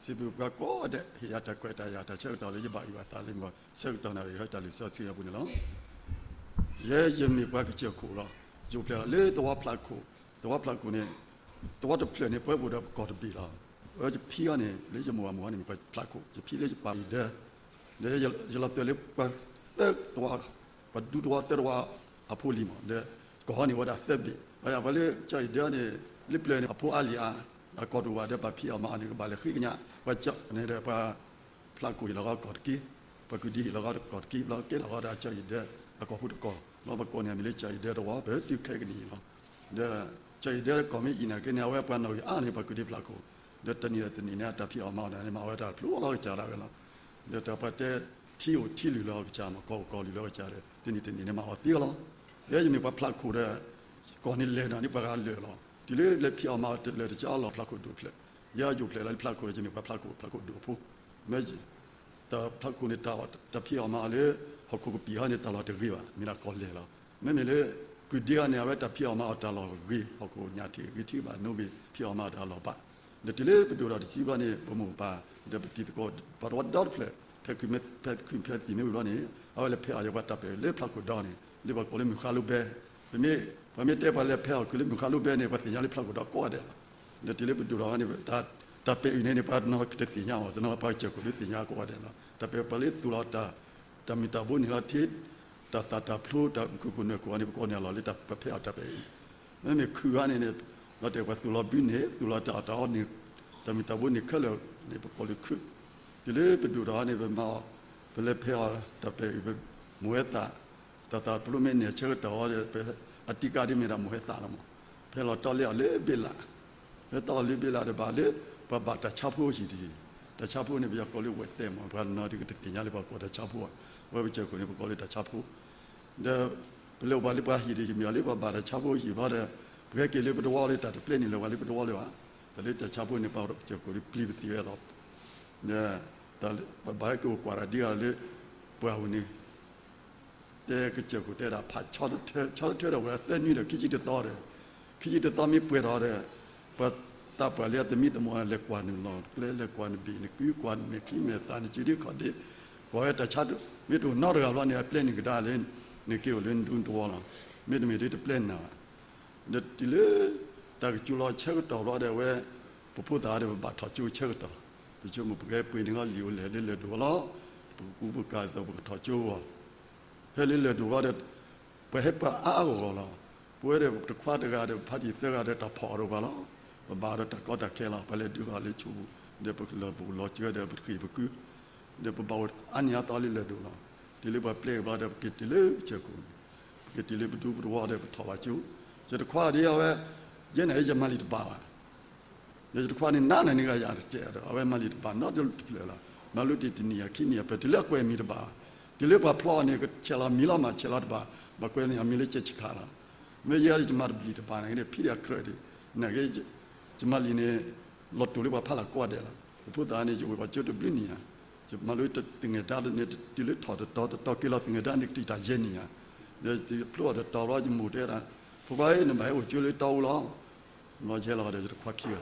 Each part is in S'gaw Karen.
စံးဘျုးပှၤကိးဂၤဒဲး ဟ့ၣ်ယၤတၢ်ခွဲးတၢ်ယာ်တၢ်ဆၢကတီၢ်လၢယဘၣ်အုၣ်အသးလၢမုၢ်ဂီၤဆၢကတီၢ်နၣ်ရံၣ် ဟဲတၢ်လုၢ်စီဆှံအပူၤန့ၣ်လီၤ. ယဲယမ့ၢ်ပှၤကစၢၢ်ခိၣ်လီၤ. ယအိၣ်ဖျဲၣ်လီၤလၢသဝီဖျးခိၣ်, သဝီဖျးခိၣ်န့ၣ် သဝီတဖျၢၣ်န့ၣ် ပဝဲအိၣ်ဒီးပကီၢ်တဘ့ၣ်လီၤ. ယဖံအံၤန့ၣ် လၢယမိၢ်အမုၢ်အီၤန့ၣ် မ့ၢ်ပှၤဖျးခိၣ်, ယဖံလၢယပၢ်အံၤဒၢ ဒီးယလီၤသွဲၣ်လၢပှၤသၢသဝီ, ပှၤဒူသဝီသၢသဝီအဖိလံၤမး, ဒီးကီၢ်ဟီန့ၣ်ဝဲဒၣ်သၢဘ့ၣ်, ဘၣ်ယၤပှၤလၢကၠီအံၤဒၢန့ၣ် လၢပျၢၤန့ၣ် အဖိအါလံၤအါ, အကီၢ်တအိၣ်ဘၣ်ဒီး ပၢ်ဖံးအီၣ်မၤအီၣ်န့ၣ် ကဘၣ်လဲၤဃ့ကညး, ပှၤကၠီန့ၣ်ဒီး ပှၤဖျးခိၣ်ဟ့ၣ်လီၤဃီကီၢ်တက့ၢ်, ပှၤကုၢ်ဒံဟ့ၣ်လီၤဃီကီၢ်တက့ၢ်, ဘျီကဲထီၣ်ဃီဒီးကၠီအံၤဒၢ အကီၢ်ဖိတကီၢ်, ဘျီပကိးန့ၢ်အမံၤလၢကၠီအံၤဒၢတဝီ ပတုၤခဲကနံၣ်အံၤလီၤ. ဒီးကၠီအံၤဒၢကီၢ်မ့ၢ်အံၤနာ်က့န့ၣ် အဝဲပှၤနီၣ်ဂံၢ်အါန့ၣ် ပှၤကုၢ်ဒံဖျးခိၣ်, ဒီးတနံၤဒီးတနံၤန့ၣ် အတၢ်ဖံးအီၣ်မၤအီၣ်န့ၣ် မ့ၢ်အဝဲတၢ်ဖျိလီၤကစၢ်ဒၣ်ဝဲလီၤ. ဒီးတၢ်ပှၤတဲထံအိၣ်ထံလုၢ်လၢကစၢ်မး ကီၢ်အိၣ်ကီၢ်လုၢ်လၢကစၢ်ဒီး တနံၤတနံၤန့ၣ် မၤအီၣ်သ့အီၤလီၤ. ယဲယမ့ၢ်ပှၤဖျးခိၣ်ဒီး ကီၢ်န့ၣ်လဲၤနီၤန့ၣ် ပှၤဂၤလၢာ်လီၤ. တုၤလၢလဲၤဖံးအီၣ်မၤအီၣ်တလၢာ်တကးအီၤလီၤ ဖျးခိၣ်ဒိၣ်ဖျၢၣ်, ယဲယအိၣ်ဖျဲၣ်လီၤလၢဖျးခိၣ်ဒီး ယမ့ၢ်ပှၤဖျးခိၣ် ဖျးခိၣ်ဒိၣ်ဖိ, မ့ၢ် တၢ်ဖျးခိၣ်န့ၣ် တၢ်ဖံးအီၣ်မၤအီၣ်လၢ ဟီၣ်ခိၣ်ကပံာ်ဟီန့ၣ် တၢ်လီၢ်တဂ့ၤဘၣ်, မ့ၢ်ဒၣ်ကီၢ်လဲၢ်လီၤ. မ့မ့ၢ်လၢ ကုၢ်ဒ့အီၤန့ၣ် အဝဲတၢ်ဖံးအီၣ်မၤအီၣ်တၢ်လီၢ်ဂ့ၤ, ဟီၣ်ခိၣ်ညၣ်ထံးဂ့ၤထံးဘၣ် နိဂ့ၤ ဖံးအီၣ်မၤအီၣ်တၢ်လီၢ်ဘၣ်. ဒီးတုၤလၢပဒိၣ်ထီၣ်တစုဘျီန့ၣ် ပမိၢ်ပပၢ် ဒီးပတံၤသကိး ပှၤတဝီဒီတဖျၢၣ် ဖဲခုၣ်ဖဲသံၣ်မ့ၢ်ဝံၤဘျီန့ၣ် အဝဲလဲၤဖဲးအီၣ်ယဲပှၤတၢ်ပဲာ်အုၣ်လၢဖျးခိၣ်ဒီန့ၣ် လၢပှၤကိးလၢမုၢ်ဃါလိဘဲ, ပမ့ၢ် ပှၤမ့ၢ်တဲပှၤလဲၤဖဲးအီၣ်ခုၣ်လၢမုၢ်ဃါလိဘဲန့ၣ် ပှၤသ့ၣ်ညါလၢဖျးခိၣ်ဒီကိးဂၤဒဲးလီၤ. ဒီးတုၤလၢပဒိၣ်ထီၣ်န့ၣ် တၢ်ပဲာ်အုၣ်န့ၣ်န့ၣ် ပှၤနီၢ်ကတသ့ၣ်ညါအီၤ, တနီၤပှၤကစၢၢ်ခိၣ်ဒုးသ့ၣ်ညါကိးဂၤဒဲးလီၤ. တၢ်ပဲာ်ပှၤလၢသူၣ်လီၤတၢ် တၢ်မုၢ်တၢ်ဘိန့ၣ်လီၤ ထံ တၢ်သၣ်တၢ်ဖျိ တၢ်မုၢ်ခိၣ်ကိၢ်နွဲၣ်ကိၢ်အီၤန့ၣ် ပကိးန့ၢ်အလီၢ်လၢတၢ်ပဖဲးအီၣ်တၢ်ပဲာ်အုၣ်, မ့မ့ၢ်ခုၣ်အါန့ၣ်န့ၣ် လီၤတဲာ်ပှၤသူၣ်လီၤဘုန့ၣ် သူၣ်လီၤတၢ်အီၣ်တၢ်အီန့ၣ် တၢ်မုၢ်တၢ်ဘိန့ၣ်ခဲလၢာ်န့ၣ် ပကိးလၢခုၣ်. တုၤလၢပဒိၣ်ထီၣ်န့ၣ် ပမၤအီၤ ပလဲၤဖဲးအီၣ်တၢ်ပဲာ်အုၣ် ပမိၢ်ဝဲသၣ် တၢ်သၣ်ဖျိမ့ၢ်န့ၢ်ဆၢကတီၢ်အီၤဒီး ပအတံကါဒ်မ့ၢ်ဒၣ်မိၢ်ဝဲသၣ်လီၤမး, ဖဲလီၤတီလၢအီၤလၢဘ့လး, ဖဲတီအီၤလၢဘ့လးဒီးဘၣ်လၢ ပှၤဘၣ်တၢ်ဆါဖိဟံၣ်တဟံၣ်, တၢ်ဆါဖိန့ၣ် ပယီၤကိးလၢဝဲသဲမး ပှၤနီၢ်ဒုးကတသ့ၣ်ညါလၢပှၤကိးတၢ်ဆါဖိ, ဝဲပစၢၢ်ခိၣ်န့ၣ် ပကိးလၢတၢ်ဆါဖိ ဒီး ပလဲၤအိၣ်ဘၣ်လၢပှၤဟံၣ်ဒီး ယမ့ၢ်အီၤလၢပှၤဘၣ်တၢ်ဆါဖိဟံၣ်ဘျီဒီး ပဟဲက့ၤလၢပတဝီလၢတၢ်တပျဲန့ၣ်လၢၤဝဲလၢပတဝီလၢၤဘၣ်, တၢ်လၢတၢ်ဆါဖိန့ၣ် ပှၤစၢၢ်ခိၣ်ဒုးပျံၤပသံးဝဲလီၤ. ဒီး ပဘၣ်ဟဲက့ၤအိၣ်ကွၢ်တၢ်ဒ်အံၤလၢ ပှၢ်ပူၤန့ၣ် တဲကစၢၢ်ခိၣ်တဲဒၣ်ဖးဆီတထၢ ဆီတထၢဒီးဝဲဒၣ်သၢနွံဒီး ခံဆံတသီဒီး ခံဆံတသီမ့ၢ်ပှဲၤထီၣ်ဒီး ပှၤသးပှၢ်လၢအသမံသမိး လဲၤကွၢ်နုာ်လီၤကျဲ လဲၤကွၢ်နဘ့ၣ်နကု ကွၢ်နမဲာ်ချံမဲာ်သၣ် နစုဒ့ခီၣ်ဒ့ ကွၢ်ဝဲတၢ်ဆါ မ့ၢ်တအိၣ်နီတဂၤဘျီန့ၣ် အပျဲနုာ်ကဒါလၢ နက့ၤအိၣ်လၢနဒူနတဝီလီၤ. မ့တမ့ၢ်ဒ်တပျဲနၤဘၣ်. ဒီးတုၤလၢ တၢ်ကစူၤလီၤဆၢကတီၢ်ဘျီဒီးဝဲ ပဖိသၣ်ဒီးပဘၣ်ထီၣ်ကၠိဆၢကတီၢ်, ပဆိကမိၣ်ပကဲပှ့ၤန့ၢ်လီၤလံာ်အိၣ်လဲၣ်လၢလၢၢ်ဒိၣ်လီၤ, ပကကူပကၤဒ်သိးပကထီၣ်ကၠိအဂီၢ်, ဖဲလၢလၢၢ်ဒိၣ်ဘျီဒီး ပှၤဟဲပှၤအါအါဂီၢ်ဂီၢ်လီၤ. ပဝဲဒီးတခွါတဂၤဒီး ပဖါတံၢ်သၢဂၤဒီးတၢ်ဖီၣ်အီၤတအိၣ်ဘၣ်လီၤ. ပဘၣ်ဒီးတၢ်ကီတၢ်ခဲလီၤ. ပှၤလဲၤဒုးအီၤလၢဆိပူၤ ဒီးပလီၤဘူၣ်လီၤစၢၤဒီးပဃ့ၢ်ပကု ဒီးပဘၣ်အိၣ်အါနံၤအါသီလၢလၢၢ်ဒိၣ်လီၤ. တုၤလၢပှၤပျဲဘျီဒီး ပက့ၤတုၤလၢကစၢၢ်ခိၣ်န့ၣ်, ပက့ၤတုၤလၢပဒူပတဝီဒီးပထီၣ်ဘၣ်ကၠိ, ယတခွါဒ်အဝဲ ယဲန့ၣ်ယမၤလံာ်တဘၣ်ဘၣ် ဒီးယတခွါန့ၣ် နးနးန့ၢ်ဂၤယၤတကဲးဒီး အဝဲမၤလံာ်တဘၣ်နီတဖျၢၣ်လီၤ. မၤလိတ့ၢ်တနံၣ်ယၤခံနံၣ်ယၤ ပတုၤလၢအကွဲးမံၤတဘၣ်ဘၣ်. တုၤလၢပှၤဖျီအီၤန့ၣ် ကဆဲးလီၤမံၤလီၤမး ဆဲးလီၤတဘၣ် ဘၣ်ကွဲးန့ၢ်အမံၤလၢကဲးဆံးခးလီၤ. မ့ၢ်ယဲဒီးယမၤတဘျံးတဘၣ်န့ၣ် ဖံးဒၣ်ကြၢးဒံး နာ်က့ ယမၤလံာ်န့ၣ် လီၤတိၢ်လၢပှၤဖးလၢ်ကိးဂၤဒဲးလီၤ. ပဖိသၣ်န့ၣ် ယအိၣ်ဘၣ်ကၠိတဘျုးနံၣ်ယၤ, ယမၤလိတၢ်သငဲၤဒါန့ၣ် တုၤလၢထီၣ်တတီၤတတီၤက့ၤလီၤသငဲၤဒါန့ၣ် ကတံာ်တၢ်ယဲၢ်နံၣ်ယၤ, ဒီးယဖျိအီၤတတီၤဘျီ ယမိၢ်တဲဒၣ် ဖိခွါဧၢ နဘၣ်ဟဲအိၣ်ကၠိလၢတီအူလီၤ. ဘျီယဟဲလီၤဒီးယတခွါခံဂၤ,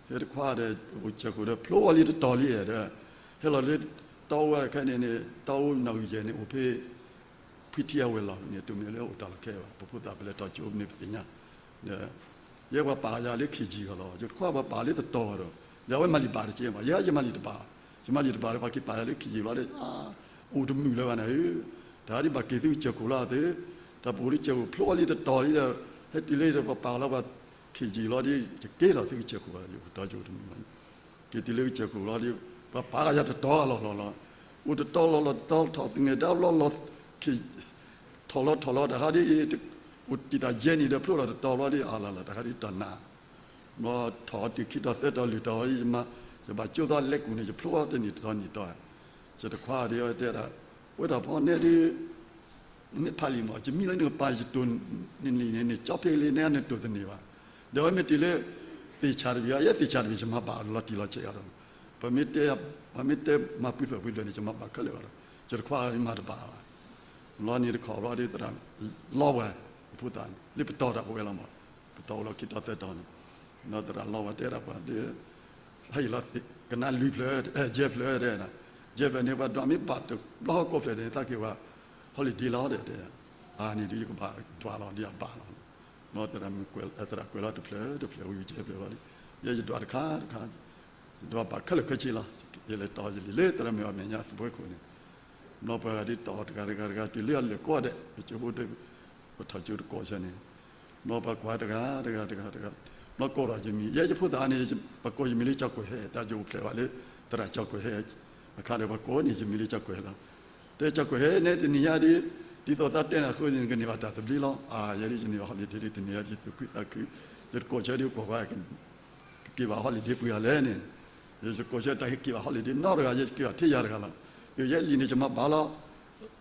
ဟဲတခွါဒီး အိၣ်စၢၤခိၣ်ဒီး ဖျိအီၤလံတတီၤလံဒီး ဟဲလီၤလၢတီအူဝဲခဲန့ၣ်န့ၣ် တီအူနီၣ်ဂံၢ်ယဲၢ်န့ၣ် အိၣ်ဖဲ ဖံထံအဝဲၢ်လီၤန့ၣ် တမ့ၢ်လၢအိၣ်တၢ်လီၢ်ခဲဘၣ်. ပဖိသၣ်ပလဲၤထီၣ်ကၠိန့ၣ်ပသ့ၣ်ညါ, ဒီး ယဲပှၤပာ်ယၤလၢခ့ၣ်ကၠံၣ်ဂီၢ်လီၤ. ယတခွါပှၤပာ်လၢတတီၤဂီၢ်ဒီး ဒီးအဝဲမၤလံာ်ဘၣ်တကဲဘၣ်. ယဲယမၤလံာ်တဘၣ်, ယမၤလံာ်တဘၣ်ဒီး ပှၤက့ၤပာ်ယၤလၢခ့ၣ်ကၠံၣ်ဘျီဒီး အိၣ်တမုာ်လၢၤဘၣ်န့ၣ်, တၢ်ဒ်ဘၣ်က့ၤသုကစၢၢ်ခိၣ်လီၤသု, တၢ်ပအိၣ်လၢကစၢၢ်ခိၣ်ဖျိအီၤလံတတီၤလံဒီး ဟဲတုၤလၢဒီး ပှၤပာ်လီၤပှၤခ့ၣ်ကၠံၣ်လီၤဒီး ယက့ၤလီၤသုကစၢၢ်ခိၣ်လီၤ ယအိၣ်တတီၤကၠိတမုာ်လီၤ. က့ၤတုၤလၢကစၢၢ်ခိၣ်လီၤဒီး ပှၤပာ်ကယၤတတီၤလီၤလီၤလီၤ, အိၣ်တတီၤလီၤလီၤတတီၤထီၣ်သငဲၤဒါဘျီလီၤ, ခ့ၣ် ထီၣ်လီၤထီၣ်လီၤတၢ်ခါဒ် အိၣ်တံာ်တၢ်ယဲၢ်နံၣ်ဒီးဖျိလီၤတတီၤဘျီဒီး အလီၤလီၤတၢ်ခါဒ်တၢ်နး, ဘျီထီၣ်တုၤခံတီၤသၢတီၤလွံၢ်တီၤ ယဘၣ်ကၠိသီလဲကူၣ်န့ၣ် ယဖျိအီၤတနံၣ်တတီၤနံၣ်တီၤ, ယတခွါဒီးတဲဒၣ် ဝဲဒၣ်ဖီနဲဒုး နမ့ၢ်ဖးလံာ်မး ယမံလၢနကပၤ ယတိၢ်နံၤန့ၣ် နကၠီဖဲလံ နဲနတိၢ်သန့ၤဘၣ်, ဒီးဝဲမ့ၢ်တုၤလၢ သ့ၣ်ဆၣ်တဘ့ၣ် ယဲသ့ၣ်ဆၣ်တဘ့ၣ် ယမၤဘၣ်လီၤတံၢ်လီၤဆဲးအီၤဒီး ပမ့ၢ်တဲ ပမ့ၢ်တဲမၤပှဲၤဖျၢၣ်ပှဲၤဖျၢၣ်န့ၣ် ယမၤဘၣ်ခဲလၢာ်ဘၣ်ဒီး ယတခွါမၤတဘၣ်ဘၣ်, လီၤန့ၣ်တခီဘျီဒီးသရၣ်လီဝဲ ဖိသၣ်န့ၣ် လၢပတီၢ်တၢ်ပဝဲလီၤမး, ပတီၢ်အိၣ်လီၤခံတီၤသၢတီၤန့ၣ်, ဒီးသရၣ်လီဝဲတဲဒၣ်ပှၤဒီး ဟဲလီၤကနၣ်လွံၢ်ဖျၢၣ်, ယဲၢ်ဖျၢၣ်တဲ, ယဲၢ်ဖျၢၣ်န့ၣ် ပှၤဒွးမ့ၢ်ဘၣ်တဘျီကိးဖျၢၣ်န့ၣ် သးက့ၤဝဲ holiday လီၤတဲ, အန့ၣ်ဒုး ယကဘၣ်ဒွးလီၤဒ်အဘၣ်လီၤ. သရၣ်ကွဲးလီၤတဖျၢၣ်တဖျၢၣ်ဝံၤ ယဲၢ်ဖျၢၣ်လီၤဒီး ယဲယဒွးတခါတခါ, ယဒွးဘၣ်ခဲလၢာ်ခဲဆ့လီၤ. ယလဲၤတီၤယလံၤလၢသရၣ်မုၣ်အမဲာ်ညါသဘှဲခိၣ်န့ၣ်, ဘျီပှၤဂၤဒ်တီၤတဂၤတဂၤတဂၤ တုၤလၢအလဲၤကိးဂၤဒဲး ပကၠိဖိဒၢ ပထီၣ်ကၠိတကိးဆၢန့ၣ်, ဘျီပှၤကွၢ်တဂၤတဂၤတဂၤတဂၤ, ဘျီကိးထီၣ်ယမံၤ, ယဲယဖိသၣ်န့ၣ် ပကိးယမံၤလၢကၠီၤကွဲးဟဲ, တၢ်ယိၤအိၣ်ဖျဲၣ်ဘၣ်လၢ သရၣ်ကၠီၤကွဲးဟဲ, အခါဒီးပှၤကိးန့ၢ်ယမံၤလၢကၠီၤကွဲးဟဲလီၤ. တဲကၠီၤကွဲးဟဲန့ၣ် တနံၤညါဒ် ဒ်သိးသးတဲနၤအဃိန့ၣ် နကန့ၢ်ဘၣ်တၢ်သဘျ့လီၤ. အါ ယဲဒ်ယန့ၢ် holiday ဒ်တနံၤညါ ယသူၣ်ခုသးခု, ယတကိးဆၢဒ်ကွၢ်ကွၢ် ကက့ၤဘၣ် holiday ပှဲၤဂၤလဲၣ်န့ၣ်, ယကကိးဆၢတၢ်က့ၤဘၣ် holiday နီတဂၤ ယက့ၤဘၣ်ထဲယၤတဂၤလီၤ. ယဲလံာ်န့ၣ်ယမၤဘၣ်လီၤ,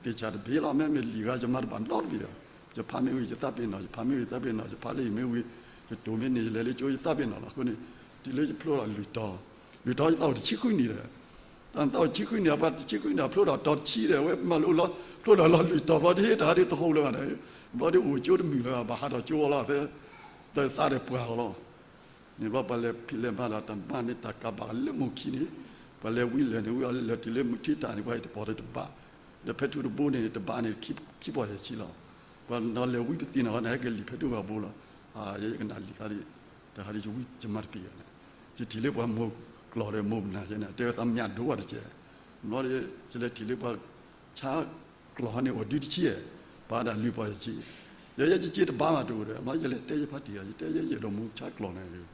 သ့ၣ်ဆၣ်တဘ့ၣ်လီၤ, မ့မ့ၢ်လံာ်ဂၤယမၤတဘၣ်နီတဘ့ၣ်ဘၣ်. ယဖးမ့ၢ်ဝံၤယသးပ့ၤနီၣ်, ယဖးမ့ၢ်ဝံၤယသးပ့ၤနီၣ်, ယဖးလၢယမ့ၢ်ဝံၤ, ယတိၢ်မ့ၢ်န့ၣ် ယလဲၤလၢကၠိယသးပ့ၤနီၣ်လီၤ. အဃိန့ၣ် တုၤလၢယဖျိလီၤလွံၢ်တီၤ, လွံၢ်တီၤယသးအိၣ်တဆံဃုနံၣ်ဒီး တၢ်သးအိၣ်တဆံဃုနံၣ် ပှၤတဆံဃုနံၣ် ဖျိဒီးတီၤတဆံဒီး အဝဲမၤလိလီၤ ဖျိဒီးလီၤလွံၢ်တီၤဘျီဒ်တၢ်ဟးဒ်တဟူးလၢၤဘၣ်ဒီး, ဘျီဒ်အိၣ်ကၠိတမုာ်လၢၤဘၣ် ဘၣ်ဟးထီၣ်ကၠိလီၤ, သးဒီးပှၢ်အီၤလီၤ. န့ၣ်ဘျီပှၤလဲၤဖံးလဲၤမၤဒီးတၢ်မၤန့ၢ်တၢ်ကးဘၣ်လၢမိၢ်ခံန့ၣ်, ပှၤလဲၤဝံၤလဲၤန့ၣ် ဝံၤအီၤလဲၤတုၤလၢမုၢ်ထံတၢ်န့ၣ် ပှၤဟဲတပီၤတဘၣ်, ဒီးဖဲထူတဘိန့ၣ် တဘၣ်န့ၣ် ခံပီၤယဲၢ်ဆံလီၤ. ပှၤနီၤလဲၤဝံပသံနီၤန့ၣ် ဟဲက့ၤလံာ်ဖဲထူဂီၤဘိလီၤ. ယကနၣ်လံာ်ခါဒ် တၢ်ဟးဒ်ယဝံယမၤတပ့ၤဘၣ်န့ၣ်, ယထံၣ်လၢပှၤမိၢ်ကျီၢ်ဒီးမိၢ်ပနၢ်ယဲန့ၣ် တဲဝဲသးမၠးဒိၣ်ဝဲတကဲး, ဘျီဒီး ယလဲၤထံၣ်လၢပှၤဆါကျီၢ်ဟီန့ၣ် အိၣ်ဒုတဆံ, ပှၤဒၣ်လွံၢ်ပီၤယဲၢ်ဆံ, ယဲယက့တဘၣ်မးတအိၣ်ဒီး ဘျီယလဲၤတဲယဖါတံၢ်အီၤ ယတဲယဲယအဲၣ်ဒိးမိၢ်ဆါကျီၢ်န့ၣ်,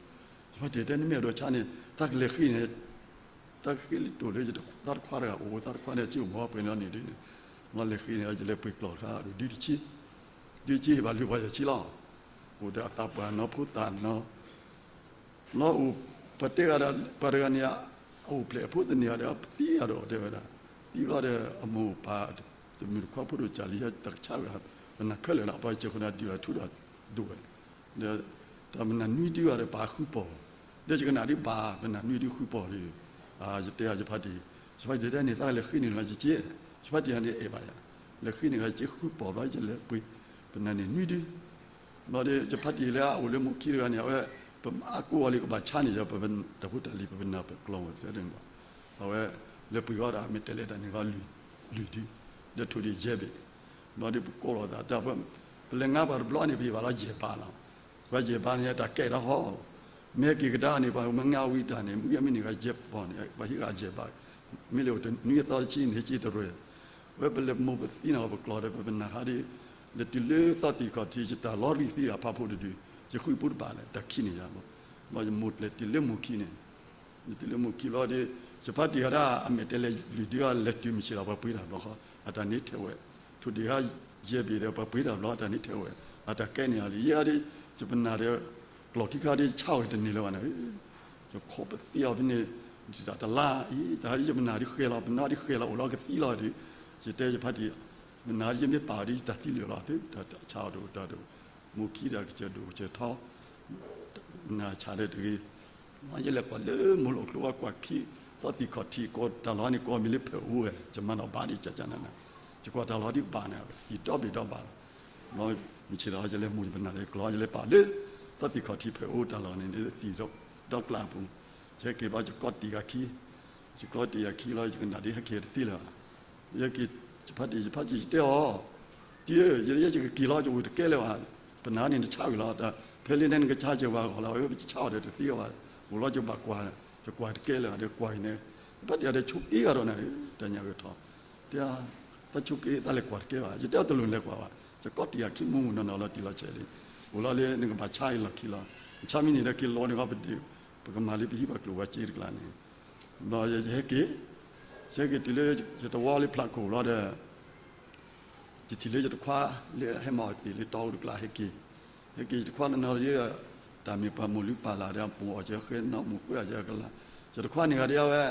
ယဖါတံၢ်တဲနမ့ၢ်အဲၣ်ဒိးဆါန့ၣ် သးကလဲၤဃ့န့ၣ် သးဃ့လံတိၢ်လၢယသးတခွါတဂၤအိၣ် သးတခွါန့ၣ် စ့အိၣ်မီၤပှဲၤနီၤန့ၣ်ဒ်န့ၣ်, ဘျီလဲၤဃ့န့ၣ် ယလဲၤပှ့ၤကျီၢ်တခါ ဒ်တဆံ, ဒ်တဆံဘၣ်လွံၢ်ပီၤယဲၢ်ဆံလီၤ. အိၣ်ဒီးအသးပှၢ်နီၤ ဖိသၣ်နီၤ, နီၤအိၣ် ပတဲဂၤဒီး ပှၤတဂၤန့ၣ် အအိၣ်ဖျဲၣ်အဖိသန့ၤအီၤဒီး ပသံအီၤဒီးတဲဝဲဒၣ်, သံဘျီဒီးအမိၢ်ပၢ် တမုၢ်တခွါဖိဒိၣ်ကၢ်လံ တၢ်ကဆါဝဲ ပနၢ်ခဲလၢာ်လီၤ ပှၤစဲးခိၣ်နၢ်ဒုးလီၤထူဒီးဒိၣ်ဝဲ ဒီးတၢ်မနုၤနွံဒုဂၤဒီးပာ်ဃုပီၢ်, ဒီးယကနၣ်ဒ်ဘၣ် ပနၢ်နွံဒုဃုပီၢ်ဒီး, ယတဲယဖါတံၢ်, ယဖါတံၢ်တဲန့ၣ် သးလဲၤဃ့န့ၣ်လီၤယက့, ယဖါတံၢ်န့ၣ်အဲၣ်ဘၣ်ယၤ, လဲၤဃ့န့ၣ်လီၤယက့ဃုပီၢ်ဘျီ ယလဲၤပှ့ၤ ပနၢ်န့ၣ်နွံဒု, ဘျီဒီး ယဖါတံၢ်လၢအအိၣ်လၢမိၢ်ခံတဂၤန့ၣ် အဝဲ ပမ့ၢ်အကိးအီၤလံ ကဘၣ်ဆါန့ၣ်ဒီး ပတၢ်ဖိတၢ်လံၤ ပပနၢ်ပကျီၢ်ဝဲသ့ၣ်န့ၣ်, အဝဲ လဲၤပှ့ၤဃီဒီး မ့ၢ်တဲလဲၣ်တၢ်န့ၣ်ဃီ လွံၢ်ဒု, ဒီးထိၣ်ဒံးယဲၢ်ဘ့ၣ်, ဘျီဒီးပကိးလီၤသးတၢ် ပလဲၤငါပှၤတဘျီန့ၣ် ပဟ့ၣ်ဘၣ်လီၤယဲၢ်ဘးလီၤ. ပှၤယဲၢ်ဘးန့ၣ် တၢ်ကဲထီၣ်ဃီ, မ့ၢ်ဟဲက့ၤကဒါန့ၣ် ပှၤမ့ၢ်ငါဝံတၢ်န့ၣ် မ့ၢ်မ့ၢ်န့ၣ် ဂၤယဲၢ်ပီၢ်န့ၣ် ပှၤဟ့ၣ်ဂၤယဲၢ်ဘး, မ့ၢ်လၢအိၣ်တနွံအသီတဆံန့ၣ် ဟ့ၣ်က့ၤတရၢၢ်, ဝဲပလဲၤမိၢ်ပသံန့ၣ် ပကျီၢ်ဒီး ပပနၢ်ဟးဒ် လဲၤတုၤလၢသီသံၣ်ခီၣ်ထံး ယတၢ်လီၤရံၣ်သံအဖးဖိတဒု, ယဃုပူတဘၣ်လဲၣ် တၢ်ခံးန့ၢ်ယၤလီၤ. ဘျီယမိၢ်လဲၤတုၤလၢမိၢ်ခံန့ၣ် ယတုၤလၢမိၢ်ခံဘျီဒီး ယဖါတံၢ်ဟီဒၣ် အမဲာ်တဲလဲၤလွံၢ်ဒုဂၤ လဲၤတုၤမုၢ်ဆ့ၣ်လီၤ ပှၤပှ့ၤတၢ်ဘျီဃီ အတၢ်န့ၢ်ထဲဝဲ, ထိၣ်ဒံးဟီယဲၢ်ဘ့ၣ်ဒီး ပှၤပှ့ၤတၢ်ဘျီ အတၢ်န့ၢ်ထဲဝဲ, အတၢ်ကဲန့ၢ်အီၤလံ ယဲဒၣ် ယပနၢ်ဒီး ကျီၢ်ခံခါဒီး ယဆါဝဲတန့ၢ်လၢၤဘၣ်န့ၣ်, ယခိးပသံအီၤဖဲန့ၣ် ဒ်တၢ်တလါအံၤ တၢ်ဟးဒ်ယပနၢ်ဒ်ဃဲၤလီၤ ပနၢ်ဒ်ဃဲၤလီၤ အိၣ်လီၤကသံလီၤဒီး ယတဲယဖါတံၢ် ပနၢ်ဒ်ယမ့ၢ်ပာ်အီၤဒီး ယတၢ်သံလၢာ်လီၤ သုတၢ်ဆါအီၤတအိၣ်တၢ်တအိၣ်, မိၢ်ခံဒီးကစၢၢ်ဒိၣ်ကစၢၢ်ထီ နၢ်ဆါလၢတဂ့ၤ, ယလဲၤကွၢ်လၢမိၢ်လိာ်ကျိဝဲကွၢ်ခံ, သီသံၣ်ခီၣ်ထံး ကိးတၢ်လီၤန့ၣ် ကိးမံၤလၢဖၢၣ်အိၣ်ဝဲ, ယမၤနီၣ်ဘၣ်ဒ်ကၢကၢနၤနၤ, ယကွၢ်တၢ်လီၤဒ်ဘၣ်န့ၣ် သံၣ်ဒီဘ့ၣ်ဒီဘၣ်လီၤ, ဘျီမုၢ်ဆ့ၣ်လီၤ ယလဲၤမိၢ်ယပနၢ်ဒီးကျီၢ် ယလဲၤပာ်လၢ သီသံၣ်ခီၣ်ထံးဖၢၣ်အိၣ်တၢ်လီၤန့ၣ် သံၣ်ဒီကျါအပူၤ, ယဟဲက့ၤဘျီ ယကီတံၢ်ဂၤခံ ယကျီတံၢ်ဂၤခံလီၤ ယကနၣ်ဒ်ဟဲက့ၤတသ့လၢၤဘၣ်, ယက့ၤ ယဖါတံၢ် ယဖါတံၢ် ယတဲအီၤ, တံၢ်ဧၢ, ယဲယကက့ၤလီၤ ယအိၣ်တကဲလၢၤဘၣ်, ပနၢ်န့ၣ်နဆါဝံၤလီၤ, ဖဲလၢန့ၣ်နကဆါစၢၤဝဲအဂီၢ်လီၤ, ဝဲပဆါအီၤဒီးတသ့ဘၣ်, အိၣ်လီၤယဘၣ်ကွၢ်, ယကွၢ်တကဲလၢၤဘၣ်ဒီးကွၢ်အံၤန့ၣ်, ယဖါတံၢ်ဒီးဆိက့အဂၤဒီးန့ၣ်, တၢ်ညၣ်ဂ့ၤထီၣ်, တဲ သးဆိက့ သးလဲၤကွၢ်တကဲဘၣ်, ယတဲအီၤတလိၣ်လဲၤကွၢ်ဘၣ်, ယကီတံၢ်ဂၤခံမူမူနီၢ်နီၢ်လီၤတံၢ်လီၤဆဲးလံ, အိၣ်လီၤလၢနကဘၣ်ဆါအံၤလီၢ်ခံလီၤ, နဆါမ့ၢ်န့ၣ်ဒီးက့ၤလီၤန့ၣ်ဃီ ပကမၤလၢပဟံၣ်ပှၤကျိၤဝဲစ့တကျါန့ၣ်, ဘျီယဟဲက့ၤ, ယဟဲက့ၤတုၤလၢယတဝီလၢဖျးခိၣ်လီၤဒီး ယထံၣ်လၢယတခွါလၢဟဲမၤအီၣ်သ့ၣ်လၢတီအူတကျါဟဲက့ၤ, ဟဲက့ၤယတခွါလၢနီၢ်လၢ တၢ်မ့ၢ်ပှၤမိၢ်လုၢ်ပၢ်လၢ်ဒီး ပအိၣ်အီၤကဲဃဲနီၢ်မိၢ်ကွဲအီၤကဲကလါ, ယတခွါန့ၣ်ဂၤဒ်အဝဲ